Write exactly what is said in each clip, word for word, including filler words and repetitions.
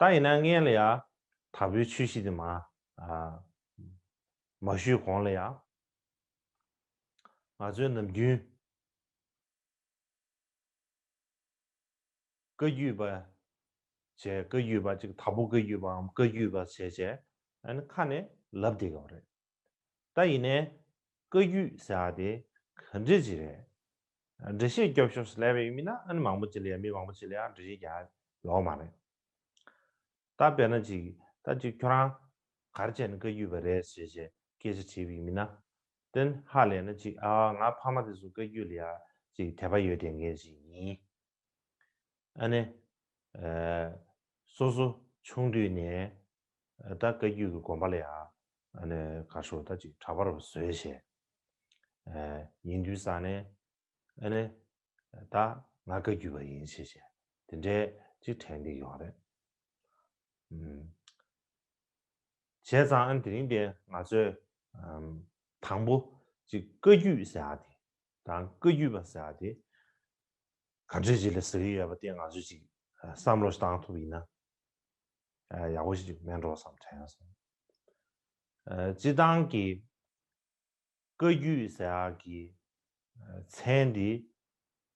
ད་ཡིན་ན་སྔོན་ལ་ཡ་དྭགས་པོའི་ཆོས་གཞི་དེ་མ་ཨ་མ་ཞུས་གོང་ལ་ཡ། ང་ཚོའི་ནམ་རྒྱུན་བཀའ་བརྒྱུད་པ་བྱས། བཀའ་བརྒྱུད་པ་ཅིག་དྭགས་པོ་བཀའ་བརྒྱུད་པའམ་བཀའ་བརྒྱུད་པ་བྱས་བྱས་ཨ་ནི་ཁ་ནས་ལབ་བསྡད་ཡོད་རེད། ད་ཡིན་ནའི་བཀའ་བརྒྱུད་ཟེར་ཡ་དེ་ག་འདྲ་ཅིག་རེད། འགྲེལ་བཤད་རྒྱོབ་ཤོག་ཟེར་ལབ་པ་ཡིན་ན་ཨ་ནི་མང་པོ་ཅིག་ལ་ཡ་མི་མང་པོ་ཅིག་ལ་ཡ་འགྲེལ་བཤད་རྒྱག་ཡོད་མ་རེད། ད་དཔེར་ན་ཅིག་ད་ཅིག་ཁྱོད་རང་ག་རེ་བྱས་ནས་བཀའ་བརྒྱུད་པ་རེད་ཟེར་བྱས་སྐད་ཆ་དྲིས་པ་ཡིན་ན། དེ་ཧ་ལས་ན་ཅིག་ཨ་ང་ཕ་མ་དེ་ཚོ་བཀའ་བརྒྱུད་ལ་ཡ་ཅིག་དད་པ་ཡོད་བསྡད་མཁན་ཞིག་ཡིན། ཨ་ནི་ཨ་སོ་སོ་ཆུང་དུས་ནས་ད་བཀའ་བརྒྱུད་ཀྱི་དགོན་པ་ལ་ཡ་ཨ་ནི་ག་ཤོག་ད་ཅིག་གྲྭ་པ་རུ་བཟོས་བྱས་ཨ་ཡིན་དུས་ཙང་ནས། ཨ་ནི་ད་ང་བཀའ་བརྒྱུད་པ་ཡིན་ཞེས་བྱས་དེ་འདྲའི་ཅིག་དྲན་གྱི་ཡོད་རེད། ཨུམ། བྱས་ཙང་ཨ་ནི་དེ་རིང་དེ་ང་ཚོས་ཨམ་དང་པོ་ཅིག་བཀའ་བརྒྱུད་ཟེར་ཡ་དེ་དང་བཀའ་བརྒྱུད་པ་ཟེར་ཡ་དེ་ག་འདྲས་ཅིག་ལ་ཟེར་གྱི་ཡོད་པ་དེ་ང་ཚོས་ཅིག་བསམ་བློ་ཞིག་བཏང་ཐུབ་ཡིན་ན་ཨ་ཡག་པོ་ཞིག་མེད་འགྲོ་བསམ་དྲན་སོང་། ཨ་སྤྱིར་བཏང་གི་བཀའ་བརྒྱུད་ཟེར་ཡག་གི་མཚན་འདི་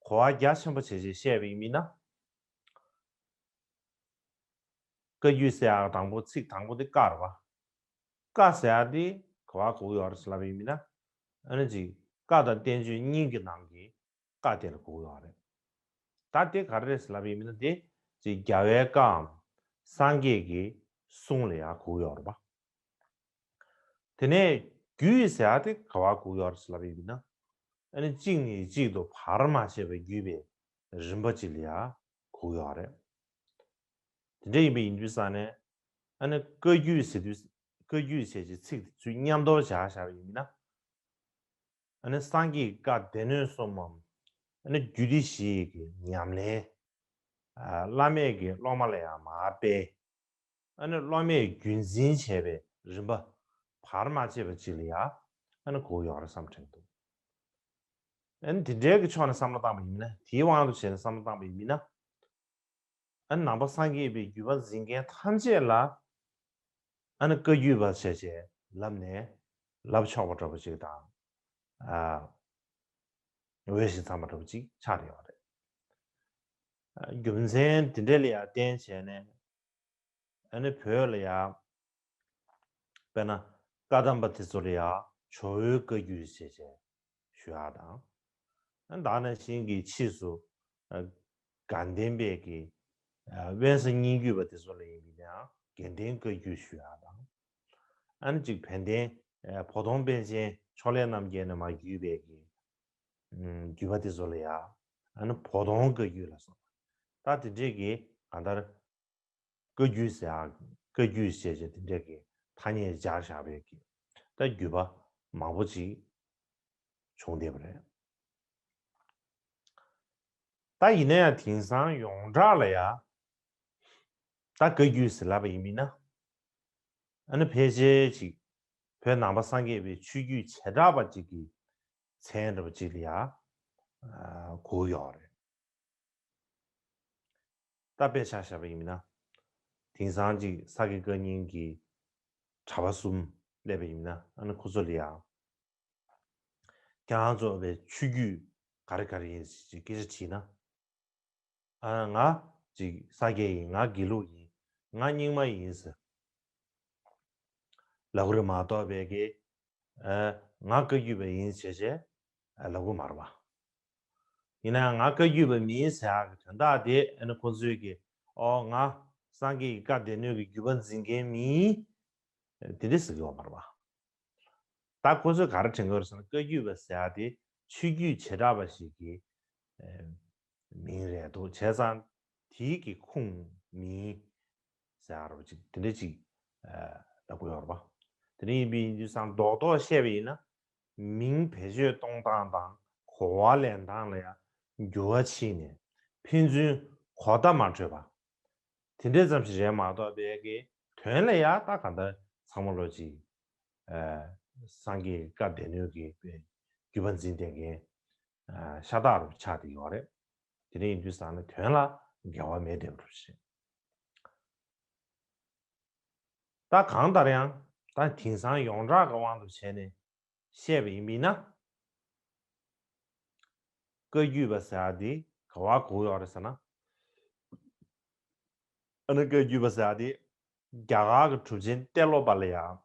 གོ་བ་རྒྱ་ཆེན་པོ་བྱས་བྱས་བཤད་པ་ཡིན་ན། བཀའ་བརྒྱུད་ཟེར་ཡག་དང་པོ་ཚིག་དང་པོ་དེ་བཀའ་རེད་པ། བཀའ་ཟེར་ཡག་དེ་ག་བ་གོ་གི་ཡོད་རེད་ཟེར་ལབ་པ་ཡིན་ན། ཨ་ནི་ཅིག་བཀའ་དང་བསྟན་བཅོས་གཉིས་ཀྱི་ནང་གི་བཀའ་དེ་ལ་གོ་གི་ཡོད་རེད། ད་དེ་ག་རེ་རེད་ཟེར་ལབ་པ་ཡིན་ན་དེ་ཅིག་རྒྱལ་བའི་བཀའམ་སངས་རྒྱས་ཀྱི་གསུང་ལ་ཡང་གོ་གི་ཡོད་རེད་པ། དེ་ནས་བརྒྱུད་ཟེར་ཡག་དེ་ག་བ་གོ་གི་ཡོད་རེད་ཟེར་ལབ་པ་ཡིན་ན། ཨ་ནི་གཅིག་ནས་གཅིག་ཏུ་བར་མ་ཆད་པར་བརྒྱུད་པའི་རིམ་པ་ཅིག་ལ་ཡང་གོ་གི་ཡོད་རེད། དེ་འདྲ་ཡིན་པ་ཡིན་དུས་ཙང་ནས་ཨ་ནི་བཀའ་བརྒྱུད་ཟེར་དུས་བཀའ་བརྒྱུད་ཟེར་གྱི་ཚིག་དེ་ཚུར་མཉམ་དུ་སྦྱར་བཞག་པ་ཡིན་ན། ཨ་ནི་སངས་རྒྱས་ཀྱི་བཀའ་སྡེ་སྣོད་གསུམ་མམ། ཨ་ནི་རྒྱུད་སྡེ་བཞི་ཡི་གི་ཉམས་ལེན། ཨ་བླ་མས་ཀྱི་སློབ་མ་ལ་ཡང་མར་སྤེལ། ཨ་ནི་སློབ་མས་རྒྱུན་འཛིན་བྱས་པའི་རིམ་པ་བར་མ་ཆད་པ་ཅིག་ལ་ཡང་ཨ་ནི་གོ་ཡོང་རེད་བསམ་དྲན་འདུག་ཨ་ནི་དེ་འདྲའི་གི་ཕྱོགས་ནས་བསམ་བློ་བཏང་པ་ཡིན་ན། དེའི་དབང་དུ་བྱས་ནས་བསམ་བློ་བཏང་པ་ཡིན་ན། ཨ་ནི་ནང་པ་སངས་རྒྱས་པའི་བརྒྱུད་པ་འཛིན་མཁན་ཐམས་ཅད་ལ་ཨ་ནི་བཀའ་བརྒྱུད་པ་བྱས་བྱས་ལབ་ནས་ལབ་ཆོག་པ་འདྲ་པོ་ཅིག་དང་། ཨ་འོས་ཤིང་འཚམས་པ་འདྲ་པོ་ཅིག་ཆགས་ཡོད་རེད། ཨ་རྒྱུ་མཚན་དེ་འདྲ་ལ་ཡང་བརྟེན་བྱས་ནས། ཨ་ནི་བོད་ལ་ཡང་། དཔེར་ན་བཀའ་གདམས་པ་དེ་ཚོ་ལ་ཡང་ཇོ་བོའི་བཀའ་བརྒྱུད་ཅེས་བྱས་ཞུ་ཡག་དང་། ཨ་ནི་ད་ག་ནང་བཞིན་གྱི་ཕྱིས་སུ་ཨ་དགའ་ལྡན་པའི་གི་ཨ་དབེན་ས་སྙན་བརྒྱུད་པ་དེ་ཚོ་ལ་ཡིན་པའི་ཡང་དགེ་ལྡན་བཀའ་བརྒྱུད་ཞུ་ཡག་དང་། ཨ་ནི་གཅིག་བན་དེ་ཨ་བོ་དོང་པཎ་ཆེན་ཕྱོགས་ལས་རྣམ་རྒྱལ་ནས་མར་བརྒྱུད་པའི་གི་ཨ་བརྒྱུད་པ་དེ་ཚོ་ལ་ཡང་ཨ་ནི་བོ་དོང་བཀའ་བརྒྱུད་ལ་སོགས་པ། ད་དེ་འདྲས་ཀྱི་གང་ལྟར། བཀའ་བརྒྱུད་ཟེར་ཡག་བཀའ་བརྒྱུད་ཅེས་བྱས་དེ་འདྲ་གི་ཐ་སྙད་སྦྱར་བཞག་པའི་གི་ད་བརྒྱུད་པ་མང་པོ་ཅིག་བྱུང་བསྡད་པ་རེད། ད་ཡིན་ན་ཡང་དེང་སང་ཡོངས་གྲགས་ལ་ཡང་ད་བཀའ་བརྒྱུད་ཟེར་ལབ་པ་ཡིན་མིན་ན། ཨ་ནི་ཕལ་ཆེར་ཅིག་བོད་ནང་པ་སངས་རྒྱས་པའི་ཆོས་བརྒྱུད་བྱེ་བྲག་པ་ཅིག་གི་མཚན་འདྲ་པོ་ཅིག་ལ་ཡང་ཨ་གོ་གི་ཡོད་རེད། ད་དཔེ་ཆ་བཞག་པ་ཡིན་ན། དེང་སང་ཅིག་ས་དགེ་བཀའ་རྙིང་གི་གྲྭ་པ་གསུམ་སླེབས་པ་ཡིན་ན་ཨ་ནི་ཁོ་ཚོ་ལ་ཡང་། ཁྱེད་རང་ཚོ་བའི་ཆོས་བརྒྱུད་ག་རེ་ག་རེ་ཡིན་ཞེས་སྐད་ཆ་དྲིས་ན། ཨ་ང་ཅིག་ས་སྐྱ་ཡིན། ང་དགེ་ལུགས་ཡིན། ང་རྙིང་མ་ཡིན་ཟེར། ལབ་ཀྱི་རེད་མ་གཏོགས་པའི་གི་ཨ་ང་བཀའ་བརྒྱུད་པ་ཡིན་ཞེས་བྱས་ཨ་ལབ་ཀྱི་མ་རེད་པ། ཡིན་ན་ཡང་ང་བཀའ་བརྒྱུད་པ་མིན་ཟེར་ཡག་གི་དོན་དག་དེ་ཨ་ནི་ཁོ་ཚོས་ཀྱི་ཨོ་ང་སངས་རྒྱས་ཀྱི་བཀའ་སྡེ་སྣོད་ཀྱི་བརྒྱུད་པ་འཛིན་མཁན་མིན། དེ་འདྲ་ཟེར་གྱི་ཡོད་མ་རེད་པ། ད་ཁོ་ཚོས་ག་རེ་དྲན་གྱི་ཡོད་རེད་ཟེར་ན་བཀའ་བརྒྱུད་པ་ཟེར་ཡག་དེ་ཆོས་བརྒྱུད་བྱེ་བྲག་པ་ཞིག་གི་ཨེ་མིང་རེད་འདུག་བྱས་ཙང་དེའི་གི་ཁུངས་མིན་ཟེར་ཡག་རེད་པ་ཅིག་དེ་འདྲ་ཅིག་ཨེ་ལབ་ཀྱི་ཡོད་རེད་པ། དེ་འདྲ་ཡིན་པ་ཡིན་དུས་ཙང་རྡོག་རྡོག་བཤད་པ་ཡིན་ན། མིང་བེད་སྤྱོད་གཏོང་སྟངས་དང་གོ་བ་ལེན་སྟངས་ལ་ཡང་འགྱུར་བ་ཕྱིན་ནས་ཕན་ཚུན་གོ་བརྡ་མ་འཕྲོད་པ། དེ་འདྲ་ཙམ་ཞིག་རེད་མ་གཏོགས་པའི་གི་དོན་ལ་ཡང་ད་གང་ལྟར་ཚང་མ་ལོ་ཅིག་ཨ་སངས་རྒྱས་ཀྱི་བཀའ་སྡེ་སྣོད་ཀྱི་བརྒྱུད་པ་འཛིན་བསྡད་མཁན་ཨ་ཤ་སྟག་རུ་ཆགས་བསྡད་ཡོད་རེད། དེ་འདྲ་ཡིན་དུས་ཙང་ནས་དོན་ལ་འགལ་བ་མེད་བསྡད་པ་རེད། ད་གང་ལྟར་ཡང་ད་དེང་སང་ཡོངས་གྲགས་ཀྱི་དབང་དུ་བྱས་ནས་བཤད་པ་ཡིན་པས་ན། བཀའ་བརྒྱུད་པ་ཟེར་ཡ་དེ་ག་བ་གོ་ཡོད་རེད་ཟེར་ན། ཨ་ནི་བཀའ་བརྒྱུད་པ་ཟེར་ཡ་དེ་རྒྱ་གར་གྱི་གྲུབ་ཆེན་ཏེ་ལོ་པ་ལ་ཡང་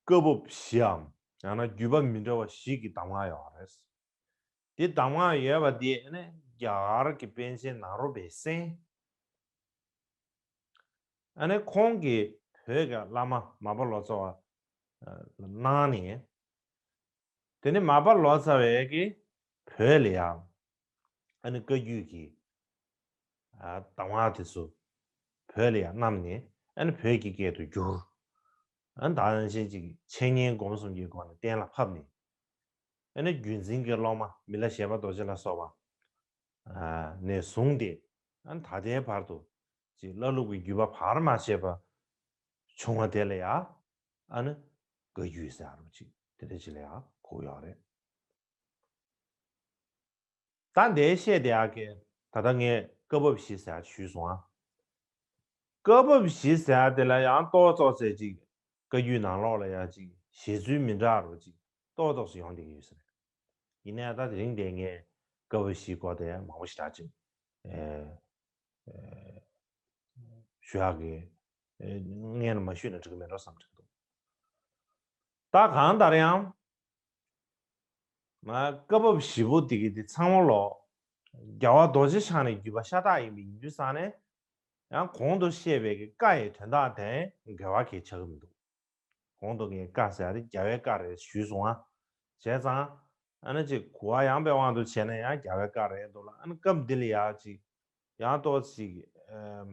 བཀའ་བབས་བཞིའམ་ཡང་ན་བརྒྱུད་པ་མི་འདྲ་བ་བཞི་གི་གདམས་ངག་ཡོད་རེད། དེ་གདམས་ངག་ཡོད་པ་དེ་ཨ་ནི་རྒྱ་གར་གྱི་པཎ་ཆེན་ནཱ་རོ་པས་གསན། ཨ་ནི་ཁོང་གིས་བོད་ཀྱི་བླ་མ་མར་པ་ལོ་ཙཱ་བ་གནང་ནས། དེ་ནས་མར་པ་ལོ་ཙཱ་བས་ཀྱིས་བོད་ལ་ཡང་ཨ་ནི་བཀའ་བརྒྱུད་ཀྱི་གདམས་ངག་དེ་ཚོ་བོད་ལ་ཡང་བསྣམས་ནས། ཨ་ནི་བོད་ཀྱི་སྐད་དུ་བསྒྱུར། ཨ་ནི་ད་ག་ནང་བཞིན་ཅིག་འཆད་ཉན་སྒོམ་གསུམ་གྱི་སྒོ་ནས་གཏན་ལ་ཕབ་ནས། ཨ་ནི་བརྒྱུད་འཛིན་གྱི་སློབ་མ་མི་ལ་བཞད་པ་རྡོ་རྗེ་ལ་སོགས་པ་ནས་བཟུང་སྟེ། ཨ་ནི་ད་ལྟའི་བར་དུ་ཅིག་བླ་ལུགས་ཀྱི་བརྒྱུད་པ་བར་མ་ཆད་པ་བྱུང་བ་དེ་ལ་ཡང་ཨ་ནི་བཀའ་བརྒྱུད་ཟེར་རོ་ཅིག་དེ་འདྲ་ཅིག་ལ་ཡང་གོ་ཡོད་རེད། ད་འདིའི་བཤད་དེ་ཡག་གི་ད་ལྟ་ངས་བཀའ་བབས་བཞི་ཟེར་ཡག་ཞུས་སོང་ཨ། བཀའ་བབས་བཞི་ཟེར་ཡག་དེ་ལ་ཡང་ཏོག་ཙོག་ཙེ་ཅིག་བཀའ་བརྒྱུད་ནང་ལོགས་ལ་ཡང་ཅིག་བཞེད་ཚུལ་མི་འདྲ་རོ་ཅིག་ཏོག་ཙོག་ཙེ་ཡོང་བསྡད་ཡོད་ས་རེད། ཡིན་ནའི་ད་དེ་རིང་དེ་ངས་བཀའ་བབས་བཞིའི་སྐོར་དེ་མང་པོ་ཞེ་དྲག་ཅིག་ཨེ་ཨེ་ཞུ་ཡག་གི་ཨེ་སྔོན་ལ་མ་ཞུས་ན་འགྲིག་གི་མེད་འགྲོ་བསམ་དྲན་འདུག་ད་གང་ལྟར་ཡང་། ང་བཀའ་བབས་བཞི་པོ་དེ་གི་དེ་ཚང་མ་ལོ། རྒྱལ་བ་རྡོ་རྗེ་འཆང་ནས་བརྒྱུད་པ་ཤ་སྟག་ཡིན་པའི་ཡིན་དུས་ཙང་ནས། ཡང་གོང་དུ་བཤད་པའི་གི་བཀའ་ཡི་དོན་དག་དེ་འགལ་བ་གང་ཡང་ཆགས་ཀྱི་མི་འདུག་གོང་དུ་ངས་བཀའ་ཟེར་ཡག་དེ་རྒྱལ་བའི་བཀའ་རེད་ཞུས་སོང་ཨ། བྱས་ཙང་། ཨ་ནི་ཅིག་གོ་བ་ཡངས་པའི་དབང་དུ་བྱས་ན་ཡང་རྒྱལ་བའི་བཀའ་རེད་འདུག་ལ། ཨ་ནི་སྐབས་འདི་ལ་ཡང་ཅིག་ཡང་ཏོག་ཙམ་ཅིག་ཨམ།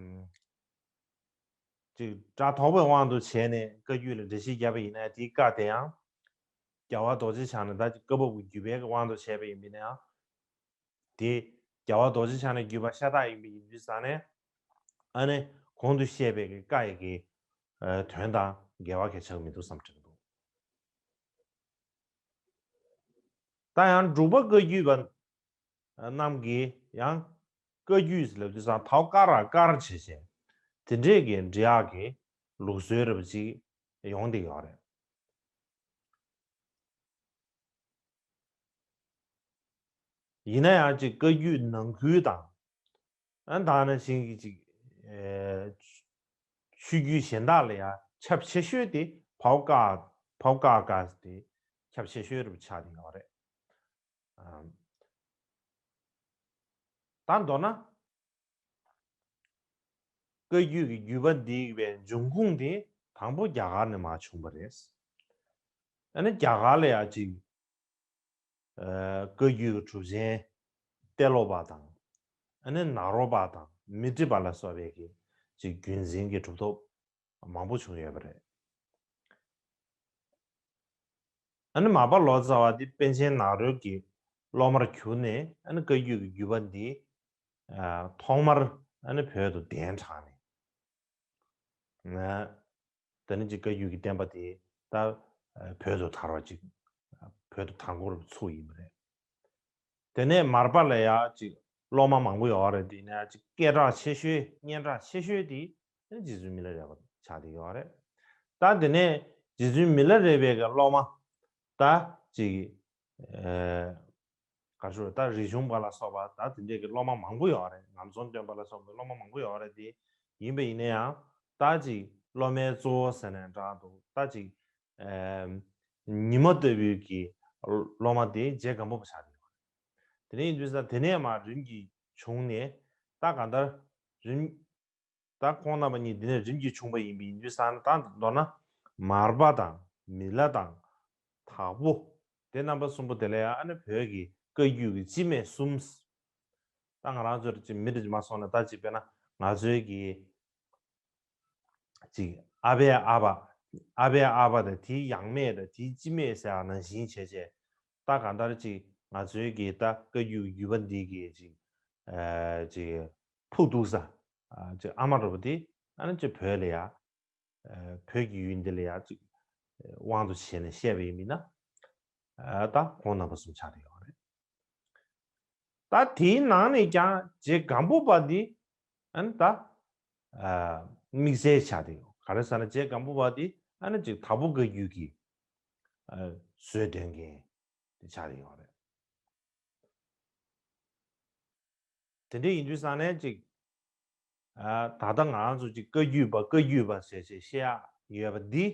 ཅིག་སྒྲ་དོག་པའི་དབང་དུ་བྱས་ནས་བཀའ་བརྒྱུད་ལ་འགྲེལ་བཤད་བརྒྱབ་པ་ཡིན་ན་དེའི་བཀའ་དེ་ཡང་། རྒྱལ་བ་རྡོ་རྗེ་འཆང་ནས་ད་ཅིག་བཀའ་བབས་ཀྱི་བརྒྱུད་པའི་དབང་དུ་བྱས་པ་ཡིན་པས་ན་ཡང་། དེ་རྒྱལ་བ་རྡོ་རྗེ་འཆང་ནས་བརྒྱུད་པ་ཤ་སྟག་ཡིན་པའི་ཡིན་དུས་ཙང་ནས། ཨ་ནི་གོང་དུ་བཤད་པའི་གི་བཀའ་ཡི་གི་ཨ་དོན་དང་འགལ་བ་གང་ཡང་ཆགས་མི་འདུག་བསམ་དྲན་འདུག་ད་ཡང་འབྲུག་པ་བཀའ་བརྒྱུད་པ་རྣམས་ཀྱིས་ཡང་བཀའ་བརྒྱུད་ལབ་དུས་ཙང་ཕའོ་ཀ་ར་ཀར་བྱས་བྱས་དེ་འདྲས་ཀྱི་འབྲི་ཡག་གི་ལུགས་སྲོལ་རབ་ཅིག་ཡོང་བསྡད་ཡོད་རེད། ཡིན་ན་ཡང་ཅིག་བཀའ་བརྒྱུད་ནང་ཁུལ་དང་། ཨ་ད་ནང་བཞིན་གྱི་ཅིག་ཨེ་ཆོས་བརྒྱུད་གཞན་དག་ལ་ཡང་ཁྱབ་ཆེ་ཤོས་དེ་ཕའོ་ཀ་ཕའོ་ཀ་ཀ་དེ་ཁྱབ་ཆེ་ཤོས་རུ་ཆགས་བསྡད་ཡོད་རེད། ཨ་ད་མདོར་ན། བཀའ་བརྒྱུད་ཀྱི་བརྒྱུད་པ་འདི་ཡི་བའི་འབྱུང་ཁུངས་དེ་དང་པོ་རྒྱ་གར་ནས་མར་བྱུང་བ་རེད། ཨ་ནི་རྒྱ་གར་ལ་ཡང་ཅིག་ཨ་བཀའ་བརྒྱུད་ཀྱི་གྲུབ་ཆེན་ཏེ་ལོ་པ་དང་། ཨ་ནི་ནཱ་རོ་པ་དང་མཻ་ཏྲི་པ་ལ་སོགས་པའི་གི་ཅིག་བརྒྱུད་འཛིན་གྱི་གྲུབ་ཐོབ་མང་པོ་བྱུང་ཡོད་པ་རེད། ཨ་ནི་མར་པ་ལོ་ཙཱ་བ་འདི་པཎ་ཆེན་ནཱ་རོའི་གི་སློབ་མར་གྱུར་ནས། ཨ་ནི་བཀའ་བརྒྱུད་ཀྱི་བརྒྱུད་པ་འདི་ཨ་ཐོག་མར་ཨ་ནི་བོད་དུ་གདན་དྲངས་ནས། ཨ་དེ་ནས་ཅིག་བཀའ་བརྒྱུད་ཀྱི་བསྟན་པ་དེ་ད་ཨ་བོད་དུ་དར་བ་ཅིག་བོད་དུ་དར་འགོ་རུ་ཚུགས་ཡིན་པ་རེད། དེ་ནས་མར་པ་ལ་ཡང་ཅིག་སློབ་མ་མང་པོ་ཡོད་རེད། དེ་ནས་ཅིག་སྐད་གྲགས་ཆེ་ཤོས་སྙན་གྲགས་ཆེ་ཤོས་དེ་རྗེ་བཙུན་མི་ལ་རས་པ་ཆགས་བསྡད་ཡོད་རེད། ད་དེ་ནས་རྗེ་བཙུན་མི་ལ་རས་པའི་གི་སློབ་མ་ད་ཅིག་ཨེ་ག་ཞུ་ད་རིག་གཞུང་པ་ལ་སོགས་པ་ད་དེ་འདྲས་ཀྱི་སློབ་མ་མང་པོ་ཡོད་རེད། ངམ་ཚོང་སྟོན་པ་ལ་སོགས་པའི་སློབ་མ་མང་པོ་ཡོད་རེད། དེ་ཡིན་པ་ཡིན་ན་ཡང་ད་ཅིག་སློབ་མའི་གཙོ་བོ་ཟེར་ནས་འདྲ་འདུག་ད་ཅིག་ཨེམ། ཉི་མ་ལྟ་བུའི་གི་སློབ་མ་དེ་རྗེ་སྒམ་པོ་པ་ཆགས་ཡོད་རེད། དེ་ནས་ཡིན་དུས་ཙང་དེ་ནས་མར་རིམ་གྱིས་བྱུང་ནས། ད་གང་ལྟར་རིམ་ད་ཁོང་རྣམ་པ་གཉིས་འདི་ནས་རིམ་གྱིས་བྱུང་བ་ཡིན་པ་ཡིན་དུས་ཙང་ནས། ད་མདོར་ན་མར་པ་དང་མི་ལ་དང་དྭགས་པོ་དེ་རྣམ་པ་གསུམ་པོ་དེ་ལ་ཡང་ཨ་ནི་བོད་ཀྱི་བཀའ་བརྒྱུད་ཀྱི་སྤྱི་མེས་གསུམ། ད་ང་རང་ཚོར་ཅིག་མི་འདྲ་ཅིག་མ་སོང་ན། ད་ཅིག་དཔེར་ན་ང་ཚོའི་གི་ཅིག་ཨ་ཕའི་ཨ་ཕ། ཨ་ཕའི་ཨ་ཕ་དང་དེའི་ཡང་མེས་དང་དེའི་སྤྱི་མེས་ཟེར་བ་ནང་བཞིན་བྱས་བྱས། ད་གང་ལྟར་ཅིག་ང་ཚོའི་གི་ད་བཀའ་བརྒྱུད་བརྒྱུད་པ་འདི་གི་ཅིག་ཨ་ཅིག་ཕུ་གཏུགས་ས་ཨ་ཅིག་ཨ་མ་འདྲ་པོ་དེ་ཨ་ནི་ཅིག་བོད་ལ་ཡ། ཨ་བོད་ཀྱི་ཡུལ་འདི་ལ་ཡ་ཅིག་དབང་དུ་བྱས་ནས་བཤད་པ་ཡིན་མིན་ན། ཨ་ད་ཁོང་རྣམ་པ་གསུམ་ཆགས་བསྡད་ཡོད་རེད། ད་དེའི་ནང་ནས་ཀྱང་རྗེ་སྒམ་པོ་པ་འདི་ཨ་ནི་ད་ཨ་དམིགས་བསལ་ཆགས་བསྡད་ཡོད་ ག་རེ་ཟེར་ན་རྗེ་སྒམ་པོ་པ་དེ་ཨ་ནི་ཅིག་དྭགས་པོ་བཀའ་བརྒྱུད་ཀྱི་ཨ་བཟོས་སྟོན་མཁན་དེ་ཆགས་ཀྱི་ཡོད་རེད། དེ་འདྲ་ཡིན་དུས་ཙང་ནས་ཅིག་ཨ་ད་ལྟ་ང་རང་ཚོ་ཅིག་བཀའ་བརྒྱུད་པ་བཀའ་བརྒྱུད་པ་ཟེར་བྱས་བཤད་ཡག་ཡོད་པ་འདི་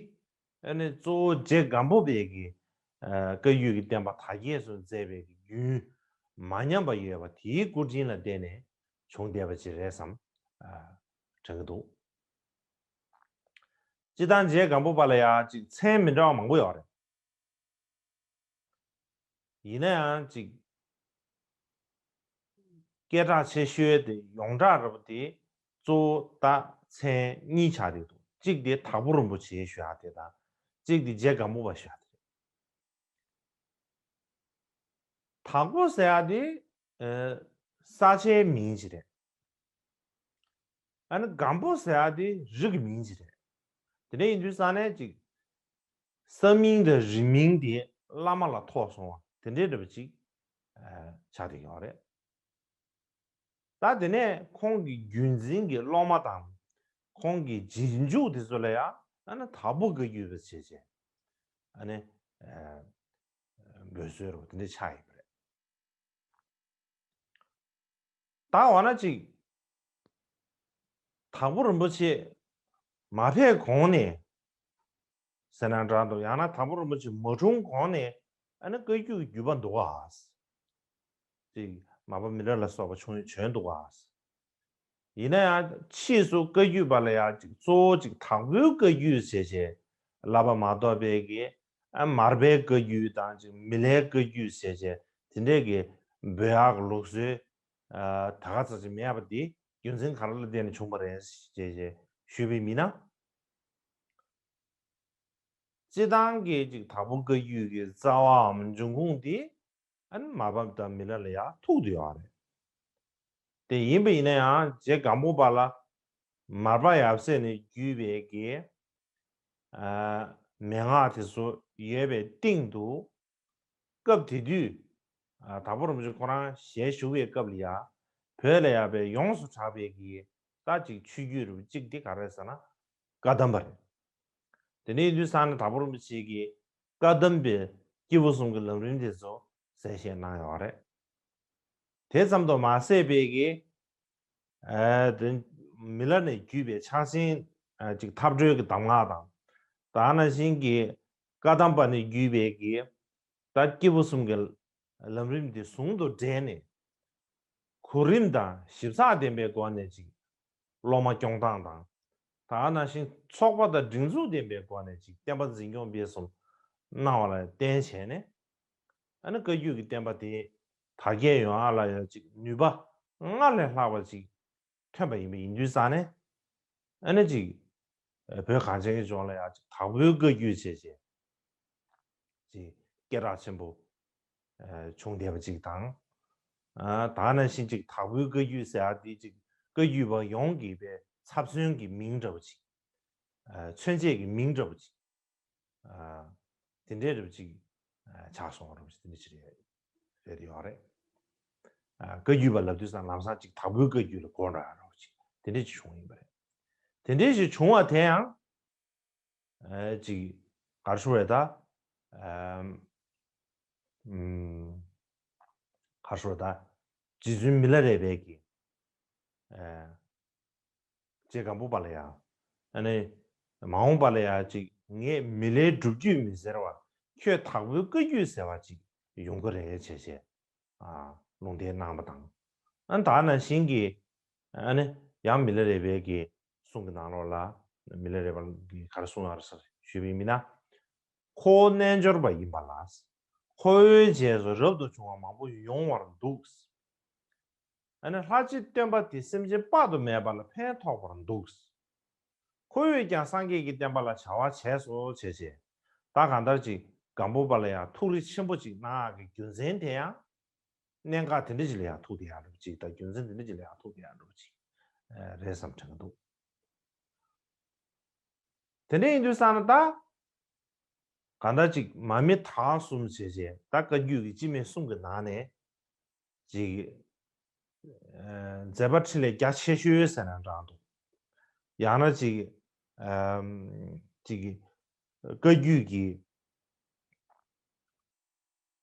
ཨ་ནི་གཙོ་བོ་རྗེ་སྒམ་པོ་པའི་གི་ཨ་བཀའ་བརྒྱུད་ཀྱི་བསྟན་པ་དར་རྒྱས་སུ་མཛད་པའི་གི་རྒྱུན་མ་ཉམས་པ་ཡོད་པ་དེའི་སྐུ་དྲིན་ལ་བརྟེན་ནས་བྱུང་བསྡད་པ་ཅིག་རེད་བསམ་ཨ་དྲན་གྱི་འདུག་སྤྱིར་བཏང་རྗེ་སྒམ་པོ་པ་ལ་ཡང་ཅིག་མཚན་མི་འདྲ་བ་མང་པོ་ཡོད་རེད། ཡིན་ན་ཡང་ཅིག་སྐད་གྲགས་ཆེ་ཤོས་དེ་ཡོངས་གྲགས་རེད་པ་དེ་གཙོ་བོ་ད་མཚན་གཉིས་ཆགས་བསྡད་འདུག་གཅིག་དེ་དྭགས་པོ་རིན་པོ་ཆེ་ཞུ་ཡག་དེ་དང་གཅིག་དེ་རྗེ་སྒམ་པོ་པ་ཞུ་ཡག་དེ་རེད། དྭགས་པོ་ཟེར་ཡག་དེ་ཨ་ས་ཆའི་མིང་ཅིག་རེད། ཨ་ནི་སྒམ་པོ་ཟེར་ཡག་དེ་རི་གི་མིང་ཅིག་རེད། དེ་འདྲ་ཡིན་དུས་ཙང་ནས་ཅིག་ས་མིང་དང་རི་མིང་དེ་བླ་མ་ལ་ཐོགས་སོང་བ་དེ་འདྲའི་འདྲ་པོ་ཅིག་ཨ་ཆགས་བསྡད་ཡོད་རེད། ད་དེ་ནས་ཁོང་གི་བརྒྱུད་འཛིན་གྱི་སློབ་མ་དང་ཁོང་གི་རྗེས་འཇུག་དེ་ཚོ་ལ་ཡང་ཨ་ནི་དྭགས་པོ་བཀའ་བརྒྱུད་པ་བྱས་བྱས་ཨ་ནི་ཨ་འབོད་སྲོལ་རེད་པ་དེ་འདྲ་ཆགས་ཡོད་པ་རེད། ད་འོ་ན་ཅིག་དྭགས་པོ་རིན་པོ་ཆེ་མ་ཕེབས་གོང་ནས་ཟེར་ན་འདྲ་འདུག་ཡང་ན་དྭགས་པོ་རིན་པོ་ཆེ་མ་འཁྲུངས་གོང་ནས་ཨ་ནི་བཀའ་བརྒྱུད་ཀྱི་བརྒྱུད་པ་འདུག་ག་ཅིག་མར་པ་མི་ལ་ལ་སོགས་པ་བྱུང་བྱོན་འདུག་ག་ཡིན་ན་ཡང་ཕྱིས་སུ་བཀའ་བརྒྱུད་པ་ལ་ཡང་ཅིག་གཙོ་བོ་ཅིག་དྭགས་པོའི་བཀའ་བརྒྱུད་ཟེར་བྱས་བསླབ་པ་མ་གཏོགས་པའི་གི་ཨ་མར་པའི་བཀའ་བརྒྱུད་དང་ཅིག་མི་ལའི་བཀའ་བརྒྱུད་ཟེར་བྱས་དེ་འདྲས་ཀྱི་འབོད་ཡག་གི་ལུགས་སྲོལ་ཨ་ད་ག་ཚོད་ཅིག་མེད་པ་འདི་རྒྱུ་མཚན་ག་རེ་ལ་བརྟེན་ནས་བྱུང་བ་རེད་ཅེས་ཅེས་ཞུས་པའི་མི་ན། སྤྱིར་བཏང་གི་ཅིག་དྭགས་པོ་བཀའ་བརྒྱུད་ཀྱི་རྩ་བའམ་འབྱུང་ཁུངས་འདི་ཨ་ནི་མར་པ་དང་མི་ལ་ལ་ཡ་ཐུག་ཏུ་ཡོད་རེད། དེ་ཡིན་པ་ཡིན་ན་ཡང་རྗེ་སྒམ་པོ་པ་ལ་མར་པ་ཡབ་སྲས་ནས་བརྒྱུད་པའི་གི་ཨ་མན་ངག་དེ་ཚོ་ཡོད་པའི་སྟེང་དུ། སྐབས་དེ་དུས་ཨ་དྭགས་པོ་རིན་པོ་ཆེ་ཁོ་རང་ཞལ་བཞུགས་པའི་སྐབས་ལ་ཡ་བོད་ལ་ཡ་པའི་ཡོངས་སུ་གྲགས་པའི་གི་ད་ཅིག་ཆོས་བརྒྱུད་རུ་གཅིག་དེ་ག་རེ་ཟེར་ན་བཀའ་གདམས་པ་རེད། དེ་ནས་ཡིན་དུས་ཙང་ནས་དྭགས་པོ་རིན་པོ་ཆེ་གི་བཀའ་གདམས་པའི་སྐྱེས་བུ་གསུམ་གྱི་ལམ་རིམ་དེ་ཚོ་གསལ་བཤད་གནང་ཡོད་རེད། དེ་ཙམ་དུ་མ་ཟད་པའི་གི་ཨ་དེ་མི་ལ་ནས་བརྒྱུད་པའི་ཕྱག་ཆེན་ཨ་ཅིག་ཐབས་གྲོལ་གྱི་གདམས་ངག་དང་། ད་ནང་བཞིན་གྱི་བཀའ་གདམས་པ་ནས་བརྒྱུད་པའི་གི་ད་སྐྱེས་བུ་གསུམ་གྱི་ལམ་རིམ་དེ་ཟུང་དུ་འབྲེལ་ནས་གོ་རིམ་དང་ཞིབ་ཚགས་ལྡན་པའི་སྒོ་ནས་ཅིག་སློབ་མ་སྐྱོང་སྟངས་དང་། ད་ནང་བཞིན་ཚོགས་པ་དང་སྒྲིག་འཛུགས་ལྡན་པའི་སྒོ་ནས་ཅིག་བསྟན་པ་འཛིན་སྐྱོང་སྤེལ་གསུམ་གནང་བ་ལ་བརྟེན་བྱས་ནས། ཨ་ནི་བཀའ་བརྒྱུད་ཀྱི་བསྟན་པ་དེ་དར་རྒྱས་ཡོང་ཡག་ལ་ཡང་ཅིག་ནུས་པ་སྔར་ལས་ལྷག་པ་ཅིག་ཐོན་པ་ཡིན་པ་ཡིན་དུས་ཙང་ནས་ཨ་ནི་ཅིག་བོད་གངས་ཅན་གྱི་ལྗོངས་ལ་ཡང་ཅིག་དྭགས་པོའི་བཀའ་བརྒྱུད་བྱས་བྱས་ཅིག་སྐད་གྲགས་ཆེན་པོ་བྱུང་བསྡད་པ་ཅིག་དང་། ད་ནང་བཞིན་ཅིག་དྭགས་པོའི་བཀའ་བརྒྱུད་ཟེར་ཡག་དེ་ཅིག་བཀའ་བརྒྱུད་པ་ཡོངས་ཀྱི་པའི་ཚབ་མཚོན་གྱི་མིང་འདྲ་བ་ཅིག་མཚོན་བྱེད་ཀྱི་མིང་འདྲ་བ་ཅིག་ཨ་དེ་འདྲའི་རབ་ཅིག་ཨ་ཆགས་སོང་རབ་ཅིག་དེ་འདྲ་ཅིག་རེད་རེད་ཡོད་རེད། ཨ་བཀའ་བརྒྱུད་པ་ལབ་དུས་ཙང་ལམ་སང་ཅིག་དྭགས་པོའི་བཀའ་བརྒྱུད་ལ་གོ་འགྲོ་ཡ་རབ་ཅིག་དེ་འདྲ་ཅིག་བྱུང་ཡིན་པ་རེད། དེ་འདྲ་ཞིག་བྱུང་བ་དེ་ཡང་ཨ་ཅིག་ག་རེ་ཞུ་རེད་ད། ཨམ་ཨམ་ག་རེ་ཞུ་རེད་ད། རྗེ་བཙུན་མི་ལ་རས་པའི་གི་ཨ་རྗེ་སྒམ་པོ་པ་ལ་ཡང་། ཨ་ནི། མ་འོངས་པ་ལ་ཡང་ཅིག་ངས་མི་ལའི་སྒྲུབ་བརྒྱུད་མི་ཟེར་བ། ཁྱོད་དྭགས་པོའི་བཀའ་བརྒྱུད་ཟེར་བ་ཅིག་ཡོང་གི་རེད་བྱས་བྱས། ཨ་ལུང་བསྟན་གནང་བ་དང་། ཨ་ད་ནང་བཞིན་གྱི། ཨ་ནི། ཡང་མི་ལ་རས་པའི་གི་གསུང་གི་ནང་ལོགས་ལ། མི་ལ་རས་པ་གི་ག་རེ་གསུང་ཡོད་རེད་ཟེར་ཞུས་པའི་མི་ན། ཁོ་བོ་རྣལ་འབྱོར་པ་ཡིན་པ་ལ། ཁོ་བོའི་རྗེས་སུ་རབ་ཏུ་བྱུང་བ་མང་པོ་ཡོང་བར་འདུག་ཨ་ནི་ལྷ་རྗེ་སྟོན་པ་དེ་སེམས་ཅན་དཔག་ཏུ་མེད་པ་ལ་ཕན་ཐོགས་པར་འདུག་ཁོ་བོས་ཀྱང་སངས་རྒྱས་ཀྱི་བསྟན་པ་ལ་བྱ་བ་བྱས་སོ་བྱས་བྱས། ད་གང་ལྟར་ཅིག་སྒམ་པོ་པ་ལ་ཡང་ཐུགས་རེ་ཆེན་པོ་ཅིག་གནང་ཡག་གི་རྒྱུ་མཚན་དེ་ཡང་། གནད་འགག་དེ་འདྲ་ཅིག་ལ་ཡང་ཐུག་བསྡད་ཡག་འདྲ་པོ་ཅིག་དང་རྒྱུ་མཚན་དེ་འདྲ་ཅིག་ལ་ཡང་ཐུག་བསྡད་ཡག་འདྲ་པོ་ཅིག་རེད་བསམ་དྲན་གྱི་འདུག་དེ་འདྲ་ཡིན་དུས་ཙང་ནས་ད། གང་ལྟར་ཅིག་མ་མི་དྭགས་གསུམ་བྱས་བྱས་ད་བཀའ་བརྒྱུད་ཀྱི་སྤྱི་མེས་གསུམ་གྱི་ནང་ནས་ཅིག་ཨ་མཛད་པ་འཕྲིན་ལས་རྒྱ་ཆེ་ཤོས་ཟེར་ན་འདྲ་འདུག་ཡང་ན་ཅིག་ ཨམ་ཅིག་བཀའ་བརྒྱུད་ཀྱི་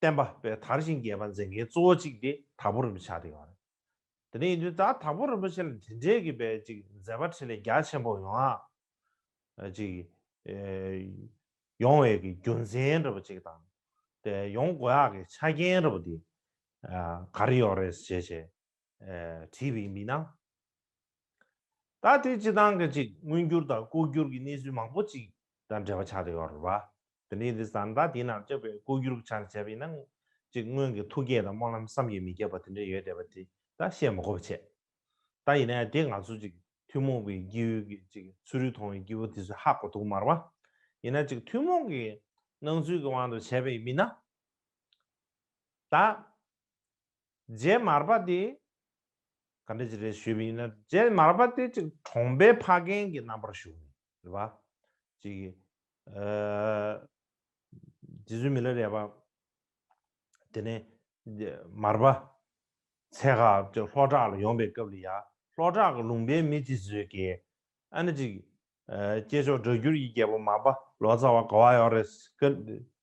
བསྟན་པ་དཔེ་དར་ཞིང་རྒྱས་པ་མཛད་མཁན་གཙོ་བོ་གཅིག་དེ་དྭགས་པོ་རིན་པོ་ཆེ་ཆགས་བསྡད་ཡོད་རེད། དེ་འདྲ་ཡིན་དུས་ད་དྭགས་པོ་རིན་པོ་ཆེ་ལ་དེ་འདྲའི་གི་དཔེ་ཅིག་མཛད་པ་འཕྲིན་ལས་རྒྱ་ཆེན་པོ་ཡོང་ཨ། ཅིག་ཨེ་ཡོང་བའི་གི་རྒྱུ་མཚན་འདྲ་པོ་ཅིག་དང་། དེ་ཡོང་དགོས་ཡག་གི་ཆ་རྐྱེན་འདྲ་པོ་དེ་ཨ་ག་རེ་ཡོད་རེད་ཟེར་བྱས་ཨེ་དྲིས་པ་ཡིན་ན། ད་དེ་སྤྱི་བཏང་གི་ཅིག་མངོན་གྱུར་དང་ལྐོག་གྱུར་གྱི་གནས་ཚུལ་མང་པོ་ཅིག་དང་འབྲེལ་བ་ཆགས་བསྡད་ཡོད་རེད་བ། དེ་ནས་འདི་ཟ་ད་དེའི་ནང་ལྕགས་པའི་ལྐོག་གྱུར་གྱི་ཆ་ནས་བྱས་པ་ཡིན་ན་ཅིག་སྔོན་གྱི་ཐུགས་བསྐྱེད་དང་སྨོན་ལམ་བསམ་གྱིས་མི་ཁྱབ་པ་དེ་འདྲ་ཡོད་བསྡད་པ་དེ་ད་བཤད་མ་དགོས་པ་བྱས། ད་ཡིན་ན་ཡང་དེ་ང་ཚོ་ཅིག་ཐུན་མོང་གི་སྐྱེས་བུ་གི་ཅིག་ཚུར་རིག་མཐོང་བའི་སྐྱེས་བུ་དེ་ཚོས་ཧ་གོ་ཐུབ་མ་རེད་བ། ཡིན་ན་ཅིག་ཐུན་མོང་གི་སྣང་ཚུལ་གྱི་དབང་དུ་བྱས་པ་ཡིན་མིན་ན། ད། རྗེ་མར་པ་དེ་ག་འདྲ་ཅིག་རེད་ཞུས་པ་ཡིན་ན། རྗེ་མར་པ་དེ་ཅིག་གྲོང་པའི་ཕ་རྒན་གྱི་རྣམ་པར་བཞུགས་ནས་རེད་བ། ཅིག་ཨ་རྗེ་བཙུན་མི་ལ་རས་པ་དེ་ནས་མར་པ་ཚལ་ཁ་ཅིག་ལྷོ་བྲག་ལ་ཡོང་པའི་སྐབས་ལ་ཡ་ལྷོ་བྲག་གི་ལུང་པའི་མི་དེ་ཚོས་ཀྱིས་ཨ་ནི་ཅིག་ཨ་སྐྱེས་མཆོག་སྒྲ་བསྒྱུར་གྱི་རྒྱལ་པོ་མར་པ་ལོ་ཙཱ་བ་ག་བ་ཡོད་རེད། བཀའ་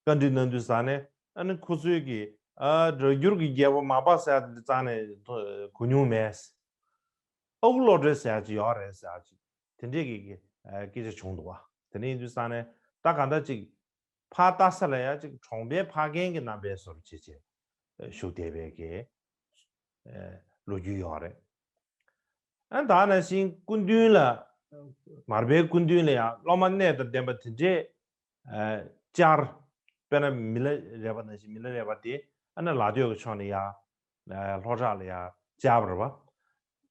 བཀའ་འདྲི་གནང་དུས་ཙང་ནས་ཨ་ནི་ཁོ་ཚོས་ཀྱིས་ཨ་སྒྲ་བསྒྱུར་གྱི་རྒྱལ་པོ་མར་པ་ཟེར་ཡ་དེ་རྩ་ནས་གོ་མྱོང་མེད། ཨ་ཁུ་བློ་གྲོས་ཟེར་ཡ་ཅིག་ཡོད་རེད་ཟེར་ཡ་ཅིག་དེ་འདྲས་ཀྱི་ཀྱི་ཨ་སྐད་ཆ་བྱུང་འདུག་བ། དེ་འདྲ་ཡིན་དུས་ཙང་ནས་ད་ག་འདྲ་ཅིག་ཕར་ལྟ་ས་ལ་ཡ་ཅིག་གྲོང་པའི་ཕ་རྒན་གྱི་རྣམ་པའི་བཟོ་འདྲ་བྱས་བྱས་བཞུགས་བསྡད་པའི་གི་ཨ་ལོ་རྒྱུས་ཡོད་རེད། ཨ་ད་ནང་བཞིན་སྐུ་མདུན་ལ་མར་པའི་སྐུ་མདུན་ལ་ཡང་སློབ་མ་གནས་དང་ལྡན་པ་དེ་འདྲས་ཨ་བཅར། དཔེར་ན་མི་ལ་རས་པ་ནང་བཞིན་མི་ལ་རས་པ་དེ་ཨ་ནི་ལ་སྟོད་ཀྱི་ཕྱོགས་ནས་ཡར་ཨ་ལྷོ་བྲག་ལ་ཡར་བཅར་བ་རེད་བ།